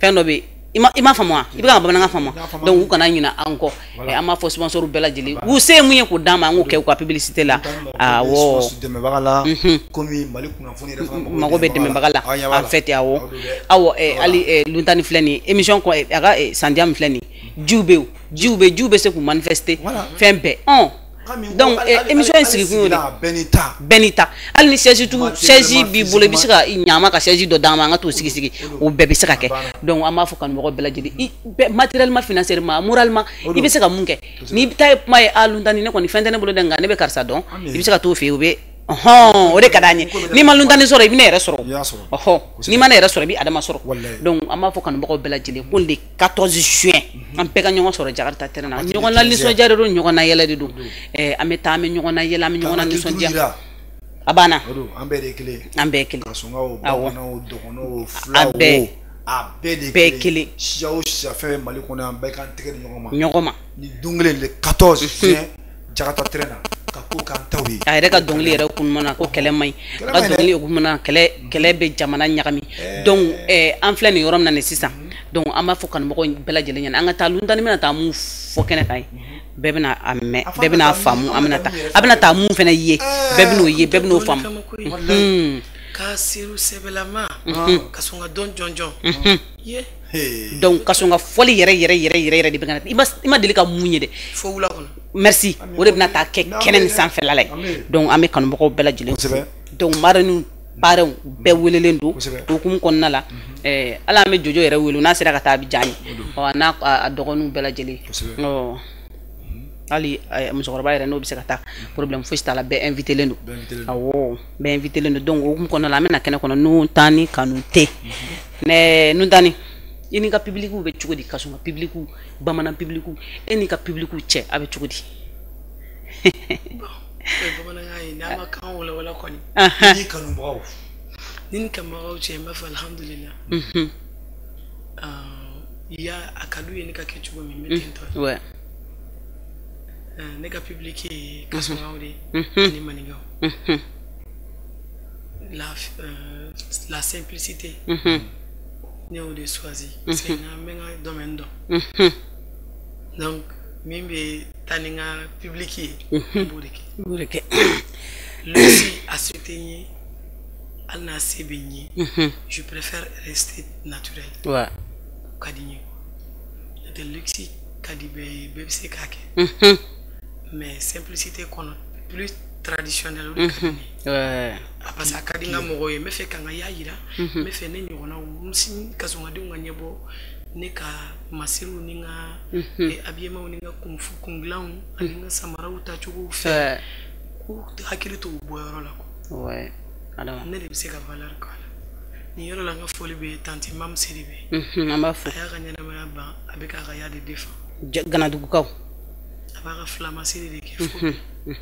fɛn dɔ bɛ yen i m'a faamu wa, i bɛ ka bamanankan faamu. Donc u kana ɲinɛ an kɔ, an b'a fɔ sponsor bɛɛ lajɛlen u se ye mun ye k'o d'an ma, an k'o kɛ u ka publicité la. Awɔ, dɛmɛbaga la, komi Mali kunnafoni yɛrɛ fana mago bɛ dɛmɛbaga la en fait. Awɔ, awɔ, hali Luntani filɛ nin ye émission kɔ, a ka sandiya min filɛ nin ye, jiw bɛ yen, jiw bɛ se k'u manifester fɛn bɛɛ. Donc émission in sigi kun y'o de bɛɛ n'i ta, hali ni chaise tigiw chaise b'i bolo i bɛ se ka ɲama ka chaise dɔ d'an ma, an ka t'o sigi sigi, o bɛɛ bɛ se ka kɛ. Donc an b'a fɔ kanumɔgɔ bɛɛ lajɛlen, matériellement, financièrement, moralement, i bɛ se ka mun kɛ, n'i ta ye kuma ye, a Luntani ne kɔni fɛn tɛ ne bolo dɛ, nka ne bɛ karisa dɔn, i bɛ se ka t'o fɛ yen, o bɛ ɔhɔn, o de ka d'an ye. N'i ma Luntani sɔrɔ i bɛ ne yɛrɛ sɔrɔ, ɔhɔn, n'i ma ne yɛrɛ sɔrɔ i bɛ Adama sɔrɔ. Donc an b'a fɔ kanubagaw bɛɛ lajɛlen ko le 14 juin an bɛɛ ka ɲɔgɔn sɔrɔ Jakarta terrain na, ɲɔgɔn na nisɔndiya de don, ɲɔgɔn na yɛlɛ de don, an bɛ taa, an bɛ ɲɔgɔn na yɛlɛ, an bɛ ɲɔgɔn na nisɔndiya. A banna, an bɛɛ de ye kelen, an bɛɛ ye kelen, kasɔnkaw, bamananw, dɔgɔnɔw, filaw, a bɛɛ de ye kelen. Siya o siya fɛn bɛ Mali kɔnɔ yan, bɛɛ k'an tɛgɛ di ɲɔgɔn ma, ɲɔgɔn ma. Ni don kelen le 14 juin Jakarta terrain na, ka ko k'an taw ye. bɛ yen. A yɛrɛ ka dɔnkili yɛrɛ kun na ko kɛlɛ man ɲi, a ka dɔnkili kun na kɛlɛ bɛ jamana ɲagami. Donc an filɛ nin yɔrɔ min na nin sisan, donc an b'a fɔ kanubagaw bɛɛ lajɛlen ɲɛna, an ka taa Nuntani bɛna taa mun fɔ kɛnɛ kan ye, bɛɛ bɛna a mɛn, bɛɛ bɛna a faamu, an bɛna taa a bɛna taa mun fana ye, bɛɛ bɛn'o ye, bɛɛ bɛn'o faamu. Ka seru sɛbɛlama ka sɔn ka dɔn jɔnjɔn ye. Donc ka sɔn ka fɔli yɛrɛ yɛrɛ yɛrɛ yɛrɛ yɛrɛ de bɛ ka na, i ma deli ka mun ye dɛ. Fo wula kɔnɔ. Merci, o de bɛna taa kɛ kɛnɛ nin sanfɛla la ye. Donc an bɛ kanubagaw bɛɛ lajɛlen fo. Donc marraines parrains bɛɛ welelen don o hukumu kɔnɔna la. Hali an bɛ Jojo yɛrɛ wele, n'a sera ka taa a bɛ diya an ye, ɔ n'a a dɔgɔninw bɛɛ lajɛlen. Ɔ hali musokɔrɔba yɛrɛ n'o bɛ se ka taa, problème fosi t'a la, bɛɛ invité len don. Awɔ, bɛɛ invité len don. Donc o hukumu kɔnɔna la, an bɛna kɛnɛ kɔnɔ Nuntani Kanute. Ne Nuntani, i n'i ka public bɛ cogo di? Ka sɔn ka public, bamanan public, e n'i ka public cɛ a bɛ cogo di? Bon, o ye bamanankan ye, n'an ma kan walawala kɔni. Ni kanubagaw. Ni ni kanubagaw cɛ, n b'a fɔ alhamdulillah. Ya a ka d'u ye ne ka kɛ cogo min, n bɛ ten tɔ. Ouais. Ne ka public ye kasɔngaw de ye ani maninkaw. La simplicité. Ne y'o de choisi parce que n bɛ n ka domaine dɔn. Donc min bɛ taa ni n ka public ye, n b'o de kɛ. I b'o de kɛ. Luxe a se tɛ n ye, hali n'a se bɛ n ye, je préfère rester naturel. Ouais. O ka di n ye. N'o tɛ luxe ka di bɛɛ ye, bɛɛ bɛ se k'a kɛ. Mais simplicité kɔnɔ, plus traditionnel, o de ka di ne ye. Parce que a ka di n ka mɔgɔw ye, n bɛ fɛ ka n ka ya yira, n bɛ fɛ ne ɲɔgɔnnaw, n kasɔngadenw ka ɲɛbɔ ne ka masiriw ni n ka habillement ni n ka kungilanw ani n ka samaraw tacogow fɛ, k'u hakili to u bɔyɔrɔ la quoi. Ouais. Ne de bɛ se ka valeur k'a la. Nin yɔrɔ la, n ka foli bɛ tantie Mamu Sidibe. An b'a fo. A y'a ka ɲɛnamaya ban, a bɛ k'a ka ya de défend. Ganadugukaw. A b'a ka fulamasiri de kɛ fo. Ni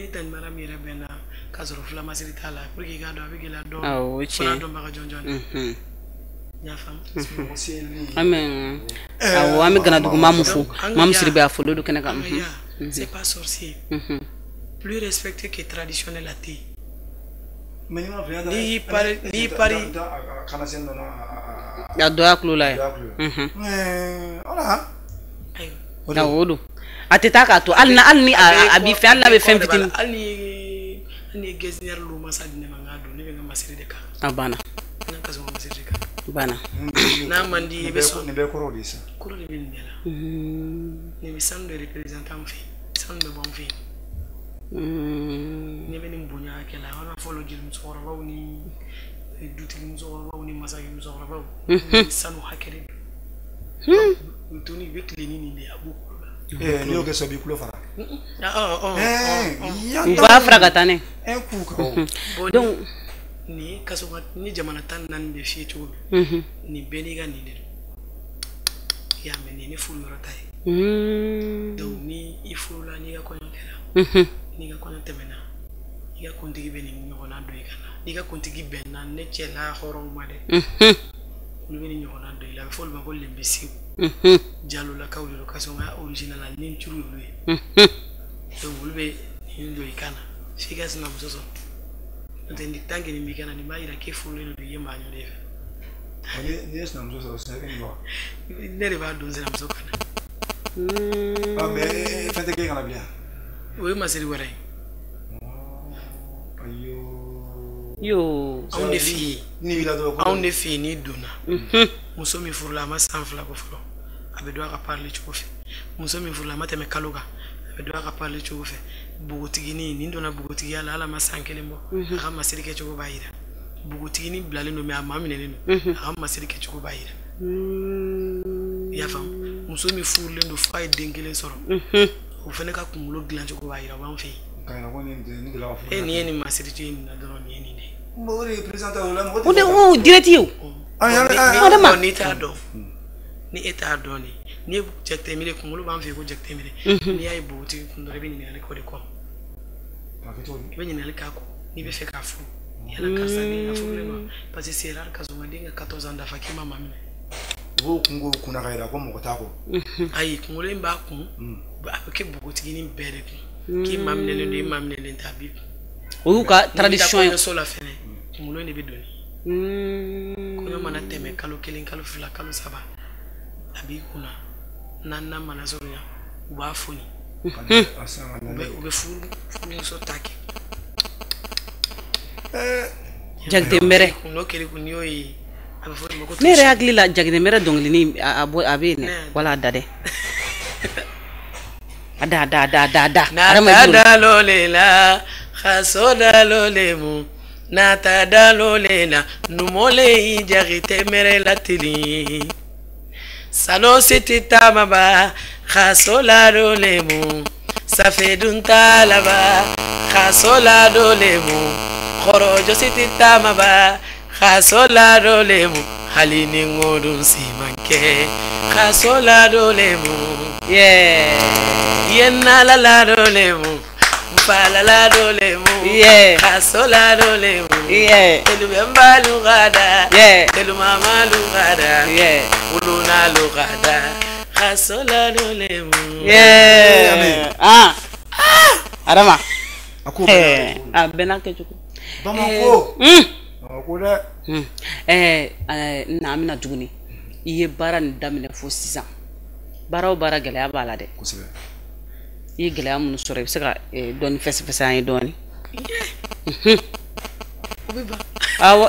ni tantie Mariam yɛrɛ bɛnna k'a sɔrɔ fulamasiri t'a la, pour que i k'a dɔn a bɛ gɛlɛya dɔɔnin. Awɔ, o ye Fo n'a tiɲɛ ye. dɔnbaga jɔnjɔn. N y'a faamu. An bɛ, awɔ, an bɛ Ganadugu Mamu fo. Mamu Sidibe, a folilen don kɛnɛ kan. An ka ya, c'est pas sorcier. Plus respecté que traditionnel a tɛ yen. N'i y'i pari, n'i y'i pari. A dɔ y'a tulo la ye. Voilà. Ayiwa. Awɔ, o don. A tɛ taa k'a to hali ni a b'i fɛ, hali n'a bɛ fɛn fitinin. Hali ni ye gezinɛri lu masa di ne ma, n k'a don, ne bɛ n ka masiri de kan. A banna. N ka kasɔn ka masiri de kan. Banna. N'a man di i bɛ sɔn. Nin bɛɛ kɔrɔw de ye sisan. Kɔrɔ de bɛ nin bɛɛ la. Nin bɛ sanu de représentant an fɛ yen. Sanu bɛ bɔ an fɛ yen. Ne bɛ nin bonya hakɛ la, an b'a fɔ jeli musokɔrɔbaw ni dutigi musokɔrɔbaw ni masakɛ musokɔrɔbaw. Sanu hakɛ de don. Toni i bɛ tile ni nin de ye, a b'u kulo la. N'i y'o kɛ sisan, i b'i kulo fara. U b'a fara ka taa n'a ye. Un coup kan. Donc nin kasɔn ni jamana 14 bɛ f'i ye cogo min, nin bɛɛ n'i ka nin de don. I y'a mɛn, nin ye ne furu yɔrɔ ta ye. Donc ni i furula, n'i ka kɔɲɔ kɛra, n'i ka kɔɲɔ tɛmɛna, i ka kuntigi bɛ nin ɲɔgɔnna don i ka na. N'i ka kuntigi bɛnna ne cɛla hɔrɔnw ma dɛ, olu bɛ nin ɲɔgɔnna don i la. A bɛ fɔ olu ma ko lenbesiw. Jalolakaw de don, kasɔn original la ni turu olu ye. Donc olu bɛ nin don i kan na f'i ka sinamuso sɔrɔ. N'o tɛ ni tant que nin b'i kan na, nin b'a yira k'e furulen don, i ye maa ɲɔ de fɛ. N'i ye sinamuso sɔrɔ sisan, i bɛ nin wa? Ne de b'a don sinamuso kan na. Ah, mais fɛn tɛ k'e kana bilen. O ye masiri wɛrɛ ye. Ayo. Yo. Anw de fɛ yen. Ni b'i la dɔrɔn. Anw de fɛ yen, n'i donna. Muso min furula a ma san 2 bɔ fɔlɔ, a bɛ dɔn a ka parler cogo fɛ. Muso min furula a ma tɛmɛ kalo kan, a bɛ dɔn a ka parler cogo fɛ. Npogotiginin nin donna npogotigiya la, hali a ma san 1 bɔ, a ka masiri kɛcogo b'a yira. Npogotiginin bilalen don mais a maa minɛlen don, a ka masiri kɛcogo b'a yira. I y'a faamu? Muso min furulen don f'a ye den 1 sɔrɔ, o fana ka kunkolo dilancogo b'a yira, o b'an fɛ yen. E nin ye nin masiri ye nin na dɔrɔn, nin ye nin de ye. O de ye président ta o la, mɔgɔ tɛ O de o direct ye o. Adama. N'i t'a dɔn, ni e t'a dɔn de, n'i ye jateminɛ, kunkolo b'an fɛ yen ko jateminɛ. N'i y'a ye npogotigi kun dɔrɔn, i bɛ ɲininkali k'o de kɔ. I bɛ ɲininkali k'a kɔ n'i bɛ fɛ k'a furu. Yala karisa den a furulen don, parce que c'est rare ka sɔn ka den ka 14 ans dafa k'i ma maa minɛ. U b'o kungo kunna ka yira ko mɔgɔ t'a kɔ. Ayi, kunkolo in b'a kun, a bɛ kɛ npogotiginin bɛɛ de kun. K'i ma minɛlen don, i ma minɛlen tɛ, a b'i kun. O y'u ka tradition ye. Kɔɲɔso la fɛnɛ, kunkolo de bɛ doni. Kɔɲɔ mana tɛmɛ kalo 1, kalo 2, kalo 3, a b'i kunna. Naaninan mana surunya, u b'a foni. U bɛ furumuso ta kɛ. Jakite mbɛrɛ. N'o kɛr'i kun, n'i y'o ye, a bɛ fɔ o de ma ko. Ne yɛrɛ hakili la jakite mbɛrɛ dɔnkilinin a bɛ yen dɛ, wala a da dɛ. A da da da da da. Nata dalole la, xaso dalole mu. Nata dalole la, numole jakite mbɛrɛ latili. Sano siti tamaba, xaso la dole mu. Safe dun talaba, xaso la dole mu. Xorojo siti tamaba, xaso la dole mu. Hali ni ŋodun simanke, xaso la dole mu. Yeah. Yenna la la dole mu. Mfala la dole mu. Yeah. Xaso la dole mu. Yeah. Telu bemba lugada. Yeah. Telu mama lugada. Yeah. Uluna lugada. Xaso la dole mu. Yeah. Ah. Adama. A ko a bɛɛ n'a kɛcogo. Bamakɔ. Bamakɔ dɛ. Na an bɛna tuguni. I ye baara nin daminɛ fo sisan. Baara o baara gɛlɛya b'a la dɛ. Kosɛbɛ. I ye gɛlɛya minnu sɔrɔ, i bɛ se ka dɔɔni fɛsɛfɛsɛ an ye dɔɔni. O bɛ ban. Awɔ,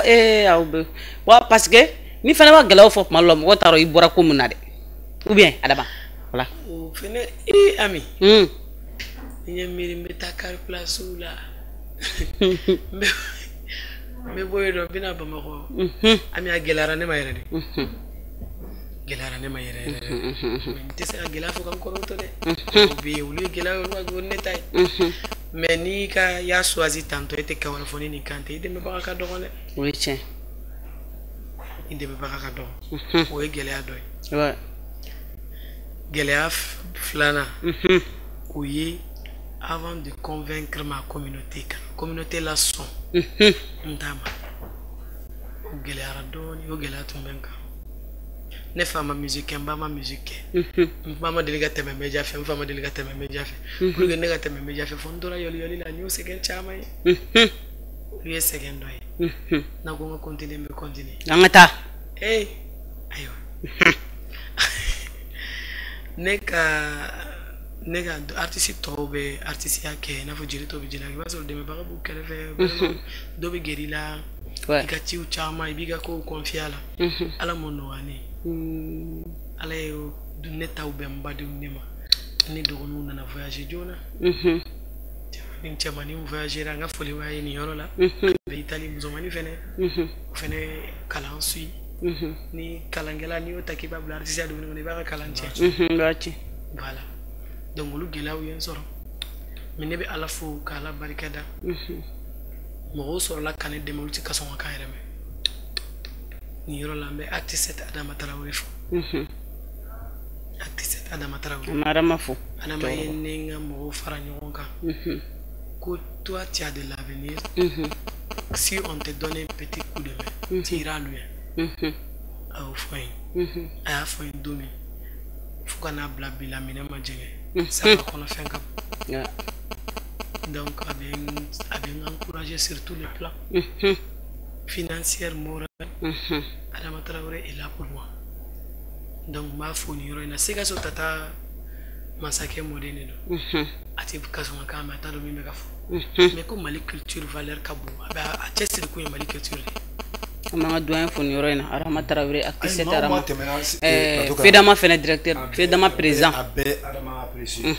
aw bɛ wa, parce que ni fana ma gɛlɛyaw fɔ tuma dɔ la, mɔgɔw t'a dɔn i bɔra ko min na dɛ. Ou bien Adama, voilà. O fɛnɛ, Ami. Ni n ye miiri, n bɛ taa kari place la. N bɛ bɔ yen nɔ, n bɛ na Bamakɔ. Ami, a gɛlɛyara ne ma yɛrɛ de. Gɛlɛyara ne ma yɛrɛ yɛrɛ. Mais n tɛ se ka gɛlɛya fɔ ka n kɔrɔtɔ dɛ. O bɛ yen, olu ye gɛlɛya ye, olu ka jugu ni ne ta ye. Mais n'i ka y'a choisi tantɔ, e tɛ kan wɛrɛ fɔ ni nin kan tɛ, i dɛmɛbaga ka dɔgɔn dɛ. O ye tiɲɛ. I dɛmɛbaga ka dɔgɔn. O ye gɛlɛya dɔ ye. Gɛlɛya filanan, o ye avant de convaincre ma communauté, ka communauté la sɔn n t'a ma. O gɛlɛyara dɔɔni, o gɛlɛya tun bɛ n kan. Ne fa ma musique kɛ, n ba ma musique kɛ. N ba ma deli ka tɛmɛ média fɛ, n fa ma deli ka tɛmɛ média fɛ. Pour que ne ka tɛmɛ média fɛ, fo n tora yɔli yɔli la, n y'o sɛgɛn caman ye. Olu ye sɛgɛn dɔ ye. N'a ko n ka continuer, n bɛ continuer. An ka taa. Ayiwa. Ne ka artiste tɔw bɛ artisiya kɛ, i n'a fɔ jeli tɔw bɛ jeli kɛ, i b'a sɔrɔ dɛmɛbaga b'u kɛrɛfɛ, dɔ bɛ gɛrɛ i la, i ka ciw caman, i b'i ka kow confier a la. Ala m'o nɔgɔya ne ye. Ala ye ne taw bɛn n badenw ne ma. Ne dɔgɔninw nana voyager joona. Ni cɛmanin voyagera, n ka foli b'a ye nin yɔrɔ la. A bɛ Italie, musomanin fɛnɛ, o fɛnɛ kalan suit. Ni kalankɛla n'i y'o ta k'i b'a bila artisiya domaine kɔnɔ, i b'a ka kalan tiɲɛ. I b'a tiɲɛ. Voilà. Donc olu gɛlɛyaw ye n sɔrɔ. Mais ne bɛ Ala fo k'Ala barika da. Mɔgɔw sɔrɔla ka ne dɛmɛ, olu tɛ kasɔn ka kan yɛrɛ mɛn. Nin yɔrɔ la, n bɛ artiste Adama Tarawele fo. Artiste Adama Tarawele. An bɛ Adama fo. Adama ye ne n ka mɔgɔw fara ɲɔgɔn kan. Ko toi, tu as de l'avenir. Si on te donne un petit coup de main, tu iras loin. A y'o fɔ n ye. A y'a fɔ n ye don min, fo ka n'a bila bi la, minɛn ma jɛngɛ. Saba kɔnɔ fɛn ka bon. Donc a bɛ n encourager sur tous les plans. Financière, morale. Adama Traoré est là pour moi. Donc n b'a fo nin yɔrɔ in na. Sikaso tata masakɛ mɔden de don. A tɛ kasɔn ka kan mɛ, a t'a dɔn min bɛ ka fɔ. Mais ko Mali culture valeur ka bon, a bɛ a cɛsiri kun ye Mali culture de ye. An b'an ka doyen fo nin yɔrɔ in na, Adama Traoré, actrice Adama. Fedama fɛnɛ directeur, Fedama président. A bɛɛ Adama apprécier.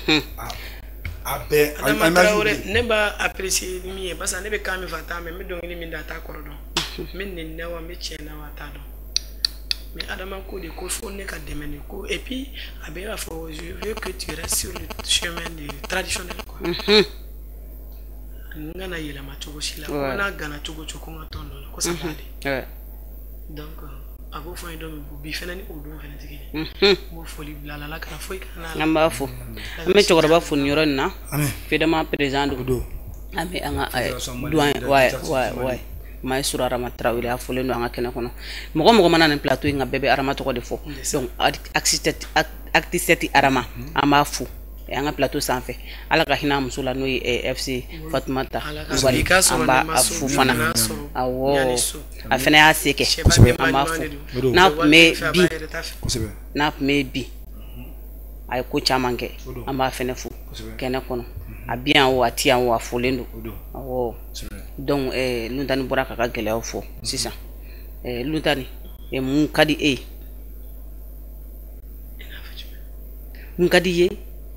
A bɛɛ. Adama Traoré, ne b'a apprécier ni min ye, parce que ne bɛ kan min fɔ a t'a mɛn, n bɛ dɔnkili min da a t'a kɔrɔ dɔn. N bɛ nɛni na wa, n bɛ tiɲɛ na wa, a t'a dɔn. Mais Adama ko de ko fo ne ka dɛmɛ de ko, et puis a bɛ b'a fɔ je veux que tu restes sur le chemin de traditionnel quoi. N kana yɛlɛma cogo si la, ko n'a gana cogo cogo, ko n ka tɔn dɔ la ko ça va aller. Donc a b'o fɔ n ye don min, bi fɛnɛ ni o don fɛnɛ tɛ kelen ye. N b'o foli bila a la, kana foyi kana la. An b'a fo, an bɛ cɛkɔrɔba fo nin yɔrɔ in na. Fedama président don. An bɛ an ka doyen, ouais ouais ouais, Maestro Adama Traoré a folen don an ka kɛnɛ kɔnɔ. Mɔgɔ mɔgɔ mana nin plateau in kan, bɛɛ bɛ Adama tɔgɔ de fɔ. Donc acte 7 Adama, an b'a fo. an ka plateau sanfɛ. Ala ka hinɛ muso la n'o ye FC Fatumata Kulubali, an b'a fo fana. Awɔ, a fana y'a se kɛ, an b'a fo. N'a tun bɛ bi, n'a tun bɛ bi, a ye ko caman kɛ, an b'a fana fo kɛnɛ kɔnɔ. A bi yan o, a ti yan o, a folen don. Awɔ, donc Luntani bɔra k'a ka gɛlɛyaw fɔ sisan. Luntani, mun ka di e ye? Mun ka di i ye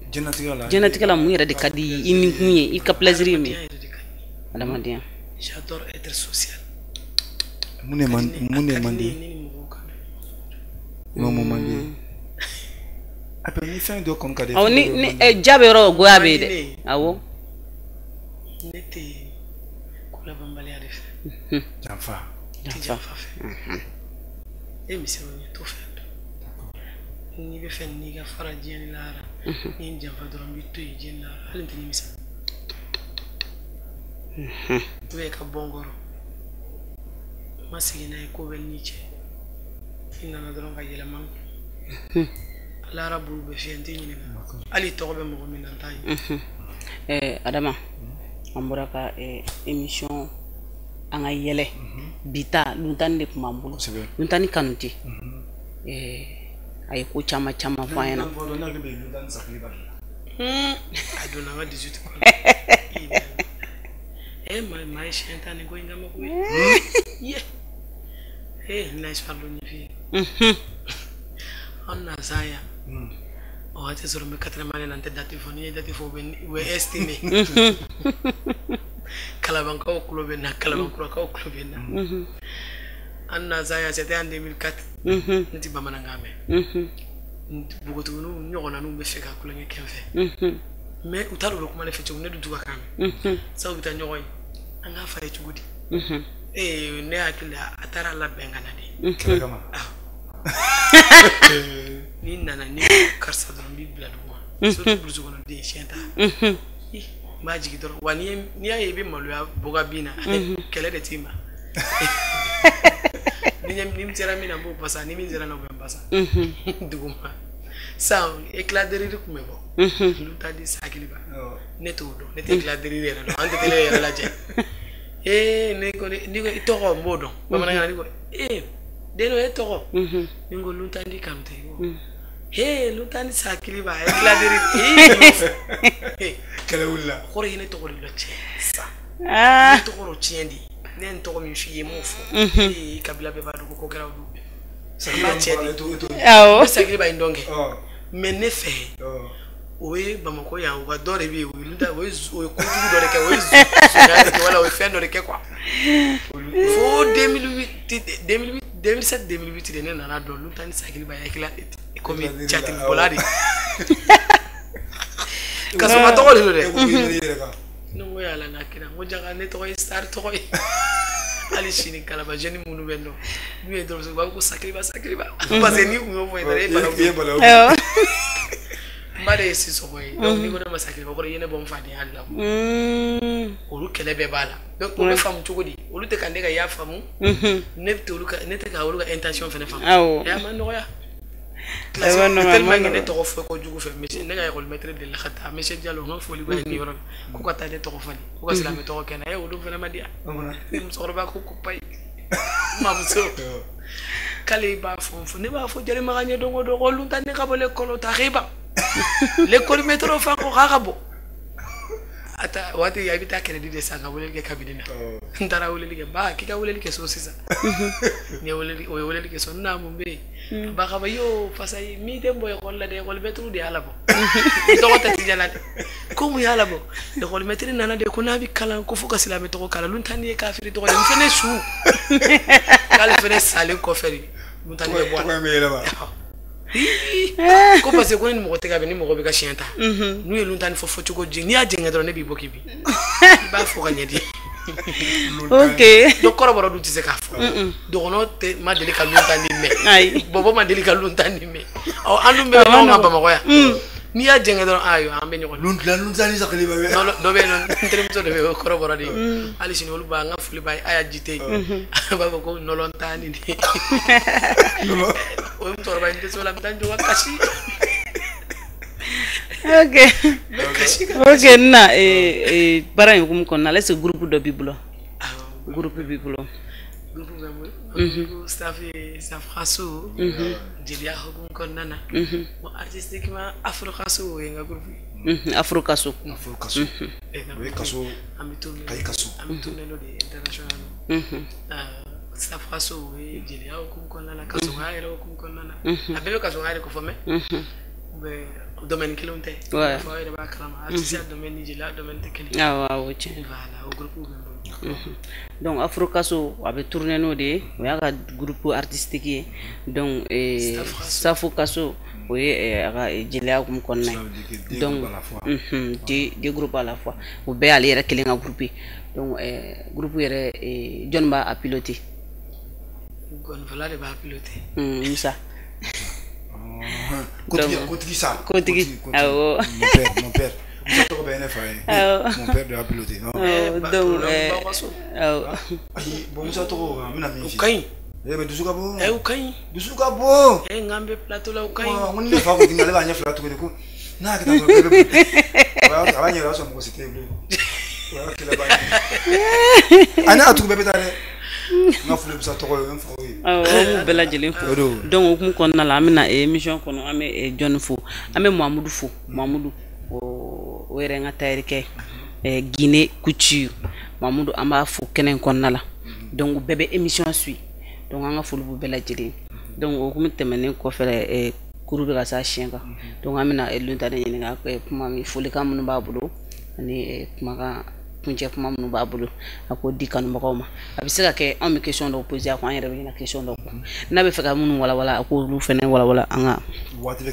diɲɛlatigɛ la? Mun yɛrɛ de ka di i ni kun ye, i ka plaisir ye min ye? Adamadenya. J'adore être social. Mun de man di? Mun man di? Après ni fɛn dɔ kɔni ka di. Awɔ, ni ja bɛ yɔrɔ goya bɛ yen dɛ. Awɔ. Ne tɛ kolabanbaliya de fɛ. Janfa. Tɛ janfa fɛ. E misɛnw ye t'o fɛ. N'i bɛ fɛ n'i ka fara diɲɛ ni lahara, n'i ye janfa dɔrɔn n b'i to yen diɲɛ ni lahara, hali n tɛ nimisa. Ou bien ka bɔ n kɔrɔ. N ma segin n'a ye ko bɛ n'i cɛ. I nana dɔrɔn ka yɛlɛma n kun. Lahara buru bɛ fiyɛ, n t'i ɲininka. Hali tɔgɔ bɛ mɔgɔ min na n t'a ye. Adama, an bɔra ka émission an ka yɛlɛ bi ta Luntani de tun b'an bolo. Luntani Kanute, a ye ko caman caman fɔ an ɲɛna. A donna an ka 18 kɔnɔ. Maa ye siɲɛ tan ni ko in kama koyi. Ye n na histoire dɔ ɲɛf'i ye. An na sa yan. O waati sɔrɔ n bɛ 4e année la, n tɛ date fɔ. N'i ye date fɔ, u bɛ estimer. Kalabankaw kulo bɛ na, Kalabankurakaw kulo bɛ na. An na sa yan, c'était en 2004. N tɛ bamanankan mɛn. Npogotigininw ɲɔgɔnnaninw bɛ fɛ ka kulonkɛ kɛ n fɛ. Mais u t'a dɔn u bɛ kuma ne fɛ cogo min, ne dun t'u ka kan mɛn. Sabu u bɛ taa ɲɔgɔn ye. An k'a f'a ye cogo di? Ne hakili la, a taara labɛn ka na de. Kɛlɛ kama. N'i nana, n'i ko karisa dɔrɔn n b'i bila duguma. Surtout burusi kɔnɔ den siɲɛ ta. N b'a jigin dɔrɔn. Wa n'i y'a ye i bɛ maloya bɔga bin na, kɛlɛ de t'i ma. Ni n sera min na, n b'o basa. Ni min sera n na, o bɛ n basa. Duguma. Sisan éclat de rire tun bɛ bɔ. Luntani Sakiliba. Ne t'o dɔn. Ne tɛ éclat de rire yɛrɛ dɔn. An tɛ télé yɛrɛ lajɛ. Ne ko n'i ko i tɔgɔ, n b'o dɔn. Bamanankan na, n'i ko den dɔ e tɔgɔ. Ni n ko Luntani Kanute. Luntani Sakiliba éclat de rire. Kɛlɛ wulila. O kɔrɔ ye ne tɔgɔ de la tiɲɛ sisan. Ne tɔgɔ dɔ tiɲɛ de. Ne ye n tɔgɔ min f'i ye, n m'o fɔ. Kabila bɛɛ b'a dɔn ko kɛra o don. N b'a cɛ de. Awɔ. N bɛ Sakiliba in dɔn kɛ. Mais ne fɛ, o ye Bamakɔ yan, u ka dɔ de bɛ yen, o ye kojugu dɔ de kɛ, o ye zonya de kɛ, wala o ye fɛn dɔ de kɛ quoi. Fo 2008, 2007, 2008 de ne nana dɔn Luntani Sakiliba ye komi jatigibɔla de. Ka sɔrɔ ka tɔgɔ de don dɛ. Ne ko yala n'a kɛra, n ko jaka ne tɔgɔ ye star tɔgɔ ye. Hali sini Kalaba jeune minnu bɛ yen nɔ, n'u ye dɔrɔn u b'a fɔ ko Sakiliba Sakiliba. Parce que n'i kun y'o fɔ e ye balawu. N ba de ye Sisɔkɔ ye. Donc n'i ko ne ma Sakiliba, o kɔrɔ i ye ne bɔ n fadenya de la. Olu kɛlɛ bɛɛ b'a la. Donc o bɛ faamu cogo di? Olu tɛ ka ne ka ya faamu. Ne tɛ olu ka, ne tɛ ka olu ka intention fɛnɛ faamu. Awɔ. A ma nɔgɔya. Tellement que ne tɔgɔ fɔ kojugu fɛ, monsieur ne ka école maître delila ka taa, monsieur Diallo, n ka foli b'a ye nin yɔrɔ la, ko ka taa ne tɔgɔ falen, ko ka silamɛ tɔgɔ kɛ n na. Olu fana ma diya. Musokɔrɔba ko ko payi. Mamuso. K'ale b'a fɔ, ne b'a fɔ Jalimaga ɲɛ don o don ko Luntani ka bɔ l'école ta k'i ban. L'école maître fa ko k'a ka bɔ. A ta waati a bɛ taa crédit de san ka weleli kɛ kabini na. N taara weleli kɛ, ba k'i ka weleli kɛ so sisan. Ni ye weleli, o ye weleli kɛ so, n na mun bɛ yen? Ba ka bɔ yo fasa ye min tɛ n bɔ école la dɛ, école maître de y'a labɔ. N tɔgɔ tɛ Tijala dɛ. Ko mun y'a labɔ? École maître nana de ko n'a bɛ kalan ko fo ka silamɛ tɔgɔ kalan. Luntani ye kafiri tɔgɔ de ye, n fɛnɛ su. K'ale fɛnɛ salen kɔfɛ de, Luntani bɛ bɔ a la. Ko parce que ko ni mɔgɔ tɛ ka bɛn ni mɔgɔ bɛ ka siɲɛ ta, n'u ye Luntani fɔ fɔcogo jɛ, n'i y'a jɛngɛ dɔrɔn ne b'i bɔ k'i bin. I b'a fɔ ka ɲɛ de. Ok. Donc kɔrɔbɔrɔ dun tɛ se k'a fɔ. Dɔgɔnɔ tɛ ma deli ka Luntani mɛn. Ayi. Bɔbɔ ma deli ka Luntani mɛn. Ɔ an dun bɛɛ bɛ ɲɔgɔn kan Bamakɔ yan. N'i y'a jɛngɛ dɔrɔn, ayiwa an bɛ ɲɔgɔn. Luntani Sakiliba bɛ. Dɔ bɛ yen nɔ, n terimuso dɔ bɛ yen, o ye kɔrɔbɔrɔ de ye. Hali sini olu b'a, n ka foli b'a ye, a y'a jite. A b'a fɔ ko nɔlɔntani de. O ye musokɔrɔba ye, n tɛ se o la, n bɛ taa n jɔ ka kasi. Ok. Ok, na baara in hukumu kɔnɔna la, est-ce que groupe dɔ b'i bolo? Groupe b'i bolo. Groupe bɛ n bolo. Staff ye Staff Khaso. Jeliya hukumu kɔnɔna na. Bon, artistiquement Afro Khaso o ye n ka groupe ye. Afro Khaso. Afro Khaso. O ye Kaso. An bɛ tourner. Kayi Kaso. An bɛ tourner n'o de ye international. Staff Khaso o ye jeliya hukumu kɔnɔna na, kasoya yɛrɛ hukumu kɔnɔna na. A bɛɛ bɛ kasoya de ko fɔ mais. Domaine kelenw tɛ. Fɔ aw yɛrɛ b'a kalama. Artiste domaine ni jeliya domaine tɛ kelen ye. Awɔ awɔ tiɲɛ. Voilà, o groupe bɛ n bolo. Donc Afro Khaso a bɛ tourner n'o de ye, o y'a ka groupe artistique ye. Donc Staff Khaso o ye a ka jeliya hukumu kɔnɔna ye. Donc deux groupes à la fois. O bɛɛ y'ale yɛrɛ kelen ka groupe ye. Donc groupe yɛrɛ jɔnni b'a piloter? Gɔnifɔla de b'a piloter. Musa. Kotigi sa. Kotigi. Awɔ. Mon père. Musa tɔgɔ bɛ ne fa ye. Mon père de y'a piloter. Donc awɔ. Ayi, bon Musa tɔgɔ an bɛna min f'i ye. O ka ɲi. Mais dusu ka bon. O ka ɲi. Dusu ka bon. Nka an bɛ plateau la o ka ɲi. N ko ni ne fa ko ale b'a ɲɛ fila tuguni ko n'a y'a kɛ tan dɔrɔn bɛɛ bɛ boli. A b'a ɲɛ yɛrɛ o y'a sɔrɔ mɔgɔ si tɛ yen bilen. O y'a kɛlɛ bannen ye. A n'a tugu bɛɛ bɛ taa dɛ. N ka foli bɛ sa tɔgɔ ye, n faw ye. Awɔ, an b'u bɛɛ lajɛlen fo. Donc o hukumu kɔnɔna la, an bɛna émission kɔnɔ, an bɛ jɔnni fo? An bɛ Mamudu fo. Mamudu o yɛrɛ n ka tailleur kɛ Guinée Couture. Mamudu an b'a fo kɛnɛ in kɔnɔna la. Donc u bɛɛ bɛ émission suit. Donc an ka foli b'u bɛɛ lajɛlen. Donc o hukumu tɛmɛnen kɔfɛ, kuru bɛ ka s'a siɲɛ kan. Donc an bɛna Lontane ɲininka kuma min, folikan minnu b'a bolo ani kumakan kuncɛ kuma minnu b'a bolo, a k'o di kanubagaw ma. A bɛ se ka kɛ anw bɛ question dɔw poser a kun, an yɛrɛ bɛ ɲina question dɔw kɔ. N'a bɛ fɛ ka minnu walawala, a k'olu fana walawala an ka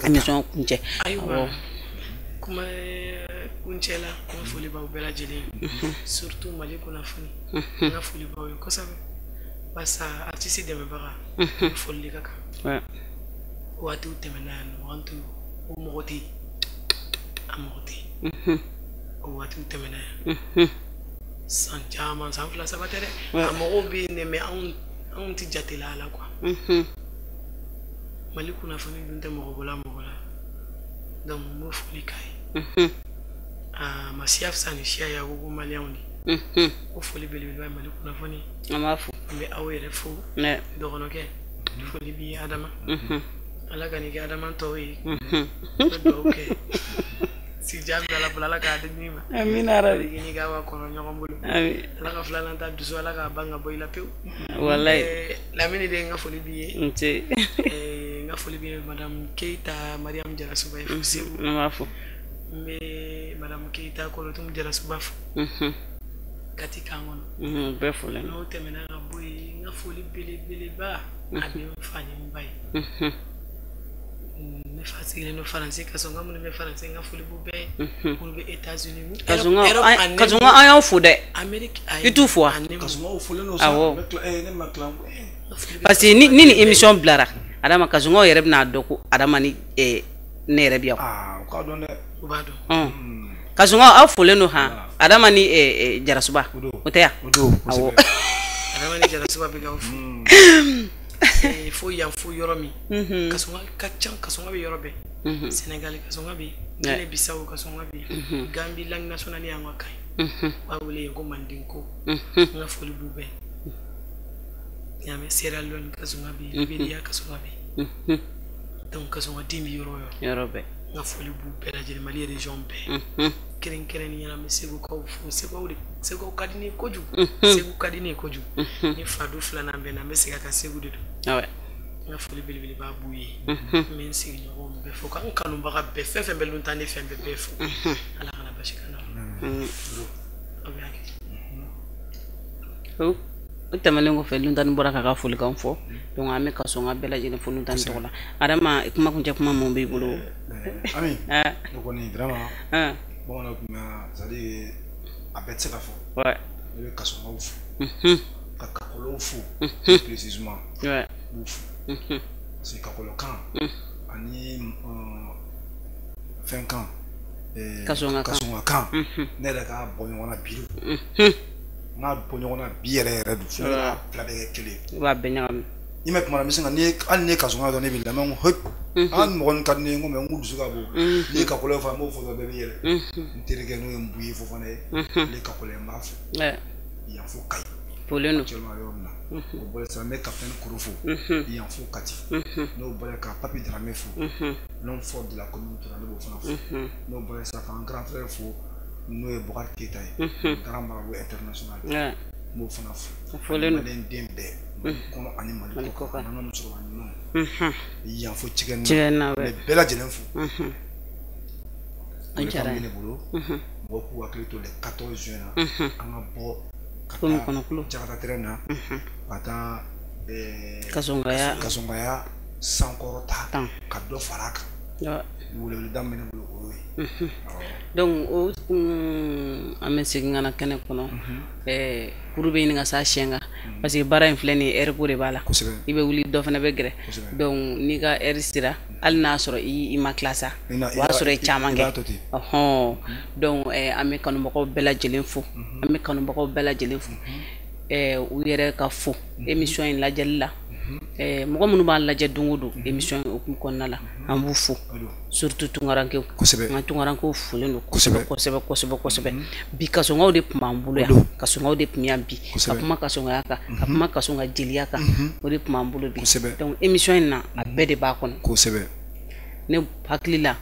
émission kuncɛ. Ayiwa, kuma kuncɛ la, n ka foli b'aw bɛɛ lajɛlen ye. Surtout Mali kunnafoni. N ka foli b'aw ye kosɛbɛ. Barisa artiste dɛmɛbaga, ni foli de ka kan. Waatiw tɛmɛna yan nɔ, an t'u o mɔgɔ tɛ yen. A mɔgɔ tɛ yen. O waatiw tɛmɛna yan. San caman, san 2 3 tɛ dɛ. A mɔgɔw bɛ yen dɛ, mais anw tɛ jate la a la quoi. Mali kunnafoni dun tɛ mɔgɔ bɔla mɔgɔ la. Donc n b'o foli k'a ye. A ma siya fisa ni siya ye, a ko ko maliyɛnw de. O foli belebeleba ye Mali kunnafoni. An b'a fo. An bɛ aw yɛrɛ fo. Dɔgɔnɔkɛ, foli b'i ye Adama. Ala ka nin kɛ Adama tɔw ye. N bɛ dugawu kɛ. Sija bɛ Ala bolo, Ala k'a di min ma. Amina rabi. I n'i ka wa kɔnɔ ɲɔgɔn bolo. Ala ka filanan ta dusu, Ala k'a ban ka bɔ i la pewu. Walayi. Lamini de, n ka foli b'i ye. N ce. N ka foli b'i ye Madame Keita Mariam Jarasuba ye fo Segu. N b'a fo. N bɛ Madame Keita Kolotum Jarasuba fo. Kati kan kɔnɔ. Bɛɛ folen. N'o tɛmɛna ka bɔ yen, n ka foli belebeleba a bɛ n fa ni n ba ye. Ne fa sigilen don Faransi, Kasɔnga minnu bɛ Faransi, n ka foli b'u bɛɛ ye. Minnu bɛ États-Unis. Kasɔnga an y'aw fo dɛ. Amérique. I t'u fo wa? Kasɔngaw folen don sa. Awɔ. Ne ma tila. Parce que ni nin émission bilara, Adama Kasɔngaw yɛrɛ bɛna dɔn ko Adama ni ne yɛrɛ bɛ yan. Aa, u k'a dɔn dɛ. U b'a dɔn. Kasɔngaw aw folen don han. Adama ni Jarasuba. O tɛ yan? O don. Awɔ. Adama ni Jarasuba bɛ k'aw fo. Fo yan, fo yɔrɔ min. Kasɔnga ka ca, kasɔnga bɛ yɔrɔ bɛɛ. Sénégal kasɔnga bɛ yen, Guinée Bissau kasɔnga bɛ yen, Gambie langue nationale y'an ka kan ye. U b'a wele yen ko Mandinko. N ka foli b'u bɛɛ. N y'a mɛn, Sierra Leone kasɔnga bɛ yen, Liberia kasɔnga bɛ yen. Donc kasɔnga den bɛ yɔrɔ o yɔrɔ. Yɔrɔ bɛɛ. N ka foli b'u bɛɛ lajɛlen, Mali région bɛɛ. Kɛrɛnkɛrɛnnenya la n bɛ Segukaw fo. Segukaw de, Segukaw ka di ne ye kojugu. Segu ka di ne ye kojugu. Ni fa du filanan bɛ n na, n bɛ segin a kan, Segu de don. N ka foli belebeleba b'u ye. N bɛ n sigiɲɔgɔnw bɛɛ fo, ka n kanubaga bɛɛ, fɛn fɛn bɛ Lontane fɛn bɛɛ bɛɛ fo. Ala kana basi k'an na. Aw bɛ hakɛ. O tɛmɛnen kɔfɛ, Lontane bɔra k'a ka folikan fɔ. Donc an bɛ Kasɔnga bɛɛ lajɛlen fo Lontane tɔgɔ la. Adama, kuma kuncɛ kuma mun b'i bolo? Ami, ne kɔni vraiment, bamananw tun bɛ, c'est à dire a bɛɛ tɛ se ka fɔ. Ne bɛ Kasɔngaw fo. Ka Kakɔlɔw fo. Précisément. N b'u fo. Parce que Kakɔlɔkan ani fɛn kan. Kasɔnga kan. Kasɔnga kan. Ne yɛrɛ k'a bɔ ɲɔgɔn na bi. N k'a bɔ ɲɔgɔn na bi yɛrɛ yɛrɛ don. Fo ne k'a fila bɛɛ kɛ kelen ye. I b'a bɛɛ ɲagami. I ma kuma la, n bɛ sin ka hali ni ye kasɔngɔ dɔn ne b'i lamɛn, n ko hop, an mɔgɔ ninnu ka di ne ye, n ko mais n k'u dusu ka bon. N'i ye kakɔlɔ fɔ, n b'o fɔ dɔrɔn bɛɛ bɛ yɛlɛ. N terikɛ n'o ye Nbuye Fofana ye, ale kakɔlɔ ye, n b'a fo. Yan fo Kayi. Folen don. Actuellement yɔrɔ min na. O bɔra sisan, n bɛ capitaine Koro fo. Yan fo Kati. N'o bɔra ka Papi Dramé fo. L'homme fort de la commune Tura, ne b'o fana fo. N'o bɔra sisan, k'an grand frère fo, n'o ye Bokari Keyita ye. Grand marabout international. N b'o fana fo. Folen don. Maliyɛn den bɛɛ. Mali kɔnɔ ani Mali kɔ kan. An ka musokɔrɔba ɲumanw. Yan fo Cikɛni. Cikɛni na, N bɛ bɛɛ lajɛlen fo. A diyara n ye. Ne bolo. Mɔgɔw k'u hakili to le 14 juin na. An ka bɔ ka taa Jakarta terrain na. Ka taa Kasɔngaya. Kasɔngaya sankɔrɔ ta. Ka dɔ fara a kan. Weleweleda min bɛ ne bolo, o y'o ye. Donc o an bɛ segin ka na kɛnɛ kɔnɔ. Kuru bɛ ɲini ka s'a siɲɛ kan, parce que baara in filɛ nin ye, heure ko de b'a la. I bɛ wuli, dɔ fana bɛ gɛrɛ. Donc n'i ka heure sera, hali n'a sɔrɔ i ma tila sa, o y'a sɔrɔ i ye caman kɛ. Ɔhɔn, donc an bɛ kanubagaw bɛɛ lajɛlen fo. An bɛ kanubagaw bɛɛ lajɛlen fo. U yɛrɛ ka fo émission in lajɛli la. Mɔgɔ minnu b'a lajɛ don o don émission in hukumu kɔnɔna la, an b'u fo. Surtout tunkarankew. An ka tunkarankew folen don kosɛbɛ kosɛbɛ kosɛbɛ kosɛbɛ. Bi kasɔngaw de tun b'an bolo yan. Kasɔngaw de tun bɛ yan bi. Ka kuma kasɔngaya kan, ka kuma kasɔnga jeliya kan, o de tun b'an bolo bi. Donc émission in na, a bɛɛ de b'a kɔnɔ. Ne hakili la,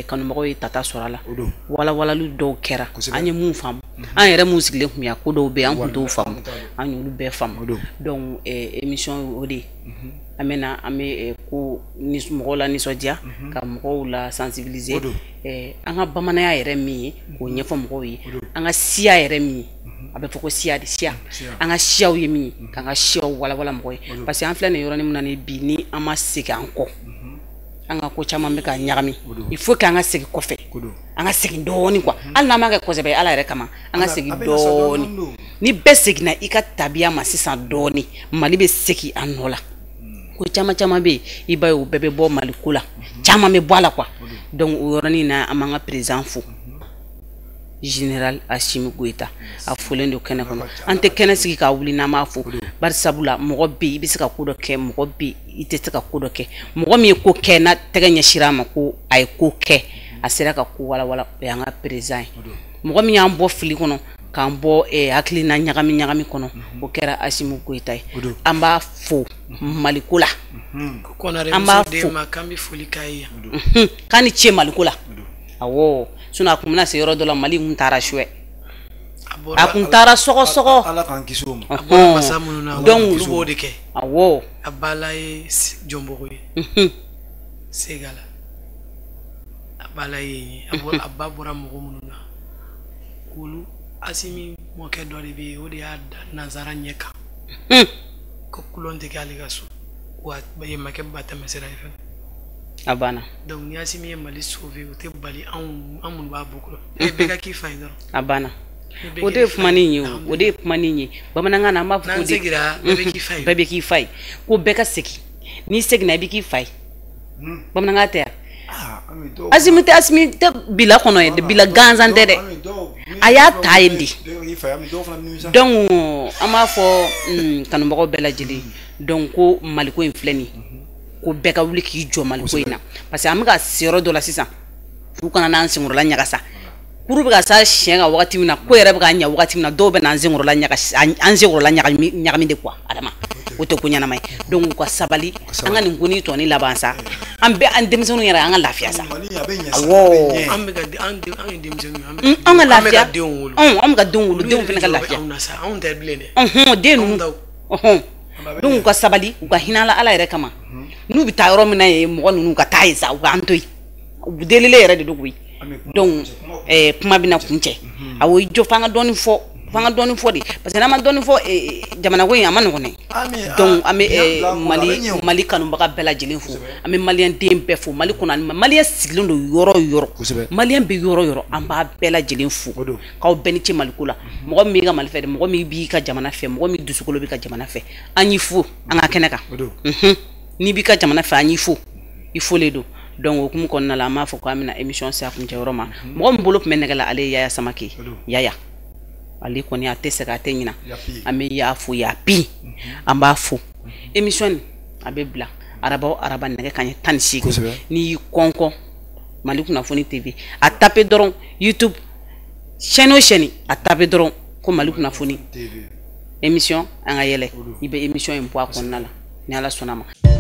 kanubagaw ye tata sɔrɔ a la. Walawalali dɔw kɛra, an ye mun faamu, an yɛrɛ mun sigilen tun bɛ yan, ko dɔw bɛ yen an tun t'o faamu, an y'olu bɛɛ faamu. Donc émission o de ye, an bɛ na, an bɛ ko mɔgɔw la nisɔndiya, ka mɔgɔw la sensibiliser, an ka bamananya yɛrɛ min ye, k'o ɲɛfɔ mɔgɔw ye, an ka siya yɛrɛ min ye, a bɛ fɔ ko siya de, siya, an ka siyaw ye min ye, k'an ka siyaw walawala mɔgɔw ye, parce que an filɛ nin yɔrɔnin min na ni bi, ni an ma segin an kɔ, an ka ko caman bɛ ka ɲagami. Il faut que an ka segin kɔfɛ, an ka segin dɔɔnin quoi, hali n'an m'a kɛ kosɛbɛ, Ala yɛrɛ kama, an ka segin dɔɔnin. Ni bɛɛ seginna i ka tabiya ma sisan dɔɔnin, Mali bɛ segin a nɔ la. Ko caman caman bɛ yen, i b'a ye, o bɛɛ bɛ bɔ Mali ko la, caman bɛ bɔ a la quoi. Donc o yɔrɔnin na, an b'an ka président fo, général Assimi Goïta, a folen don kɛnɛ kɔnɔ. An tɛ kɛnɛ sigi k'a wuli n'an m'a fo, bari sabula mɔgɔ bɛ yen, i bɛ se ka ko dɔ kɛ, mɔgɔ bɛ yen, i tɛ se ka ko dɔ kɛ. Mɔgɔ min ye ko kɛ, n'a tɛgɛ ɲɛsira a ma ko a ye ko kɛ, a sera ka ko walawala, o y'an ka président ye. Mɔgɔ min y'an bɔ fili kɔnɔ, k'an bɔ hakilina ɲagami ɲagami kɔnɔ, o kɛra Assimi Goïta ye. An b'a fo Maliko la. An b'a fo k'an bɛ foli k'a ye yan, k'a ni ce Maliko la. Awɔ, sinon a kun bɛna se yɔrɔ dɔ la, Mali kun taara suɛ, a kun taara sɔgɔsɔgɔ. Ala k'an kisi o ma. A bɔra masa minnu na, donc olu b'o de kɛ. Awɔ. A bala ye Jɔnbugu ye. Segala. A bala ye yen, a ba bɔra mɔgɔ minnu na, olu Asimi mɔkɛ dɔ de bɛ yen, o de y'a da nanzara ɲɛ kan. Ko kulon tɛ kɛ ale ka so, wa yen ma kɛ ba tɛmɛsira ye fɛnɛ. A banna. Donc ni Asimi ye Mali sauver, o tɛ bali anw minnu b'a bɔ kɔrɔ. Bɛɛ ka k'i fa ye dɔrɔn. A banna. O de ye kumanin ye, o de ye kumanin ye. Bamanankan na an b'a fɔ ko n'an seginna, bɛɛ bɛ k'i fa ye. Bɛɛ bɛ k'i fa ye. Ko bɛɛ ka segin. N'i seginna, i bɛ k'i fa ye. Bamanankan tɛ yan. Asimi tɛ, Asimi tɛ bila kɔnɔ ye, bila gansan tɛ dɛ. A y'a ta yen de. Donc an b'a fɔ kanubagaw bɛɛ lajɛlen. Donc ko Maliko in filɛ nin ye. Ko bɛɛ ka wuli k'i jɔ Maliko in na, parce que an bɛ ka se yɔrɔ dɔ la sisan, u kana n'an senkɔrɔla ɲagasa. Kuru bɛ ka s'a siɲɛ kan wagati min na, ko yɛrɛ bɛ ka ɲɛ wagati min na, dɔw bɛ n'an senkɔrɔla ɲaga, an senkɔrɔla ɲagami de quoi. Adama, o tɛ ko ɲɛnama ye. Donc u ka sabali, an ka nin ko ni tɔni laban sa, an bɛɛ, an denmisɛnninw yɛrɛ, an ka lafiya sa. Awɔ, an bɛ ka an ye denmisɛnninw, an ka lafiya, an bɛ ka denw wolo, denw fana ka lafiya. Anw tɛ bilen dɛ. Ɔhɔn, den ninnu, ɔhɔn. Donc u ka sabali, u ka hinɛ ala yɛrɛ kama. N'u bɛ taa yɔrɔ min na yen, mɔgɔ ninnu ka taa yen sa, u k'an to yen. U delilen yɛrɛ de don koyi. Donc kuma bɛna kuncɛ. Awɔ, i jɔ, f'an ka dɔɔnin fɔ, f'an ka dɔɔnin fɔ de, parce que n'an ma dɔɔnin fɔ, jamana ko in a ma nɔgɔn dɛ. Donc an bɛ Mali kanubaga bɛɛ lajɛlen fo, an bɛ maliyɛn den bɛɛ fo, Mali kɔnɔ, maliyɛn sigilen don yɔrɔ o yɔrɔ, maliyɛn bɛ yɔrɔ o yɔrɔ, an b'a bɛɛ lajɛlen fo, k'aw bɛɛ ni ce Maliko la. Mɔgɔ min b'i ka Mali fɛ dɛ, mɔgɔ min b'i ka jamana fɛ, mɔgɔ min dusukolo b'i ka jamana fɛ, an y'i fo an ka kɛnɛ kan. N'i b'i ka jamana fɛ, an y'i fo, i folen don. Donc o hukumu kɔnɔna la, an b'a fɔ k'an bɛna émission se a kuncɛ yɔrɔ ma. Mɔgɔ min bolo tun bɛ nɛgɛ la, ale ye Yaya Samake. Yaya, ale kɔni a tɛ sɛgɛn, a tɛ ɲina. An bɛ y'a fo, y'a bi, an b'a fo. Émission nin, A bɛ bila araba o araba nɛgɛ kanɲɛ 18. N'i y'i kɔnkɔn Mali Kunnafoni TV, a tape dɔrɔn YouTube chaîne o chaîne, a tape dɔrɔn ko Mali Kunnafoni émission An ka yɛlɛ, i bɛ émission in bɔ a kɔnɔna la ni Ala sɔnna ma.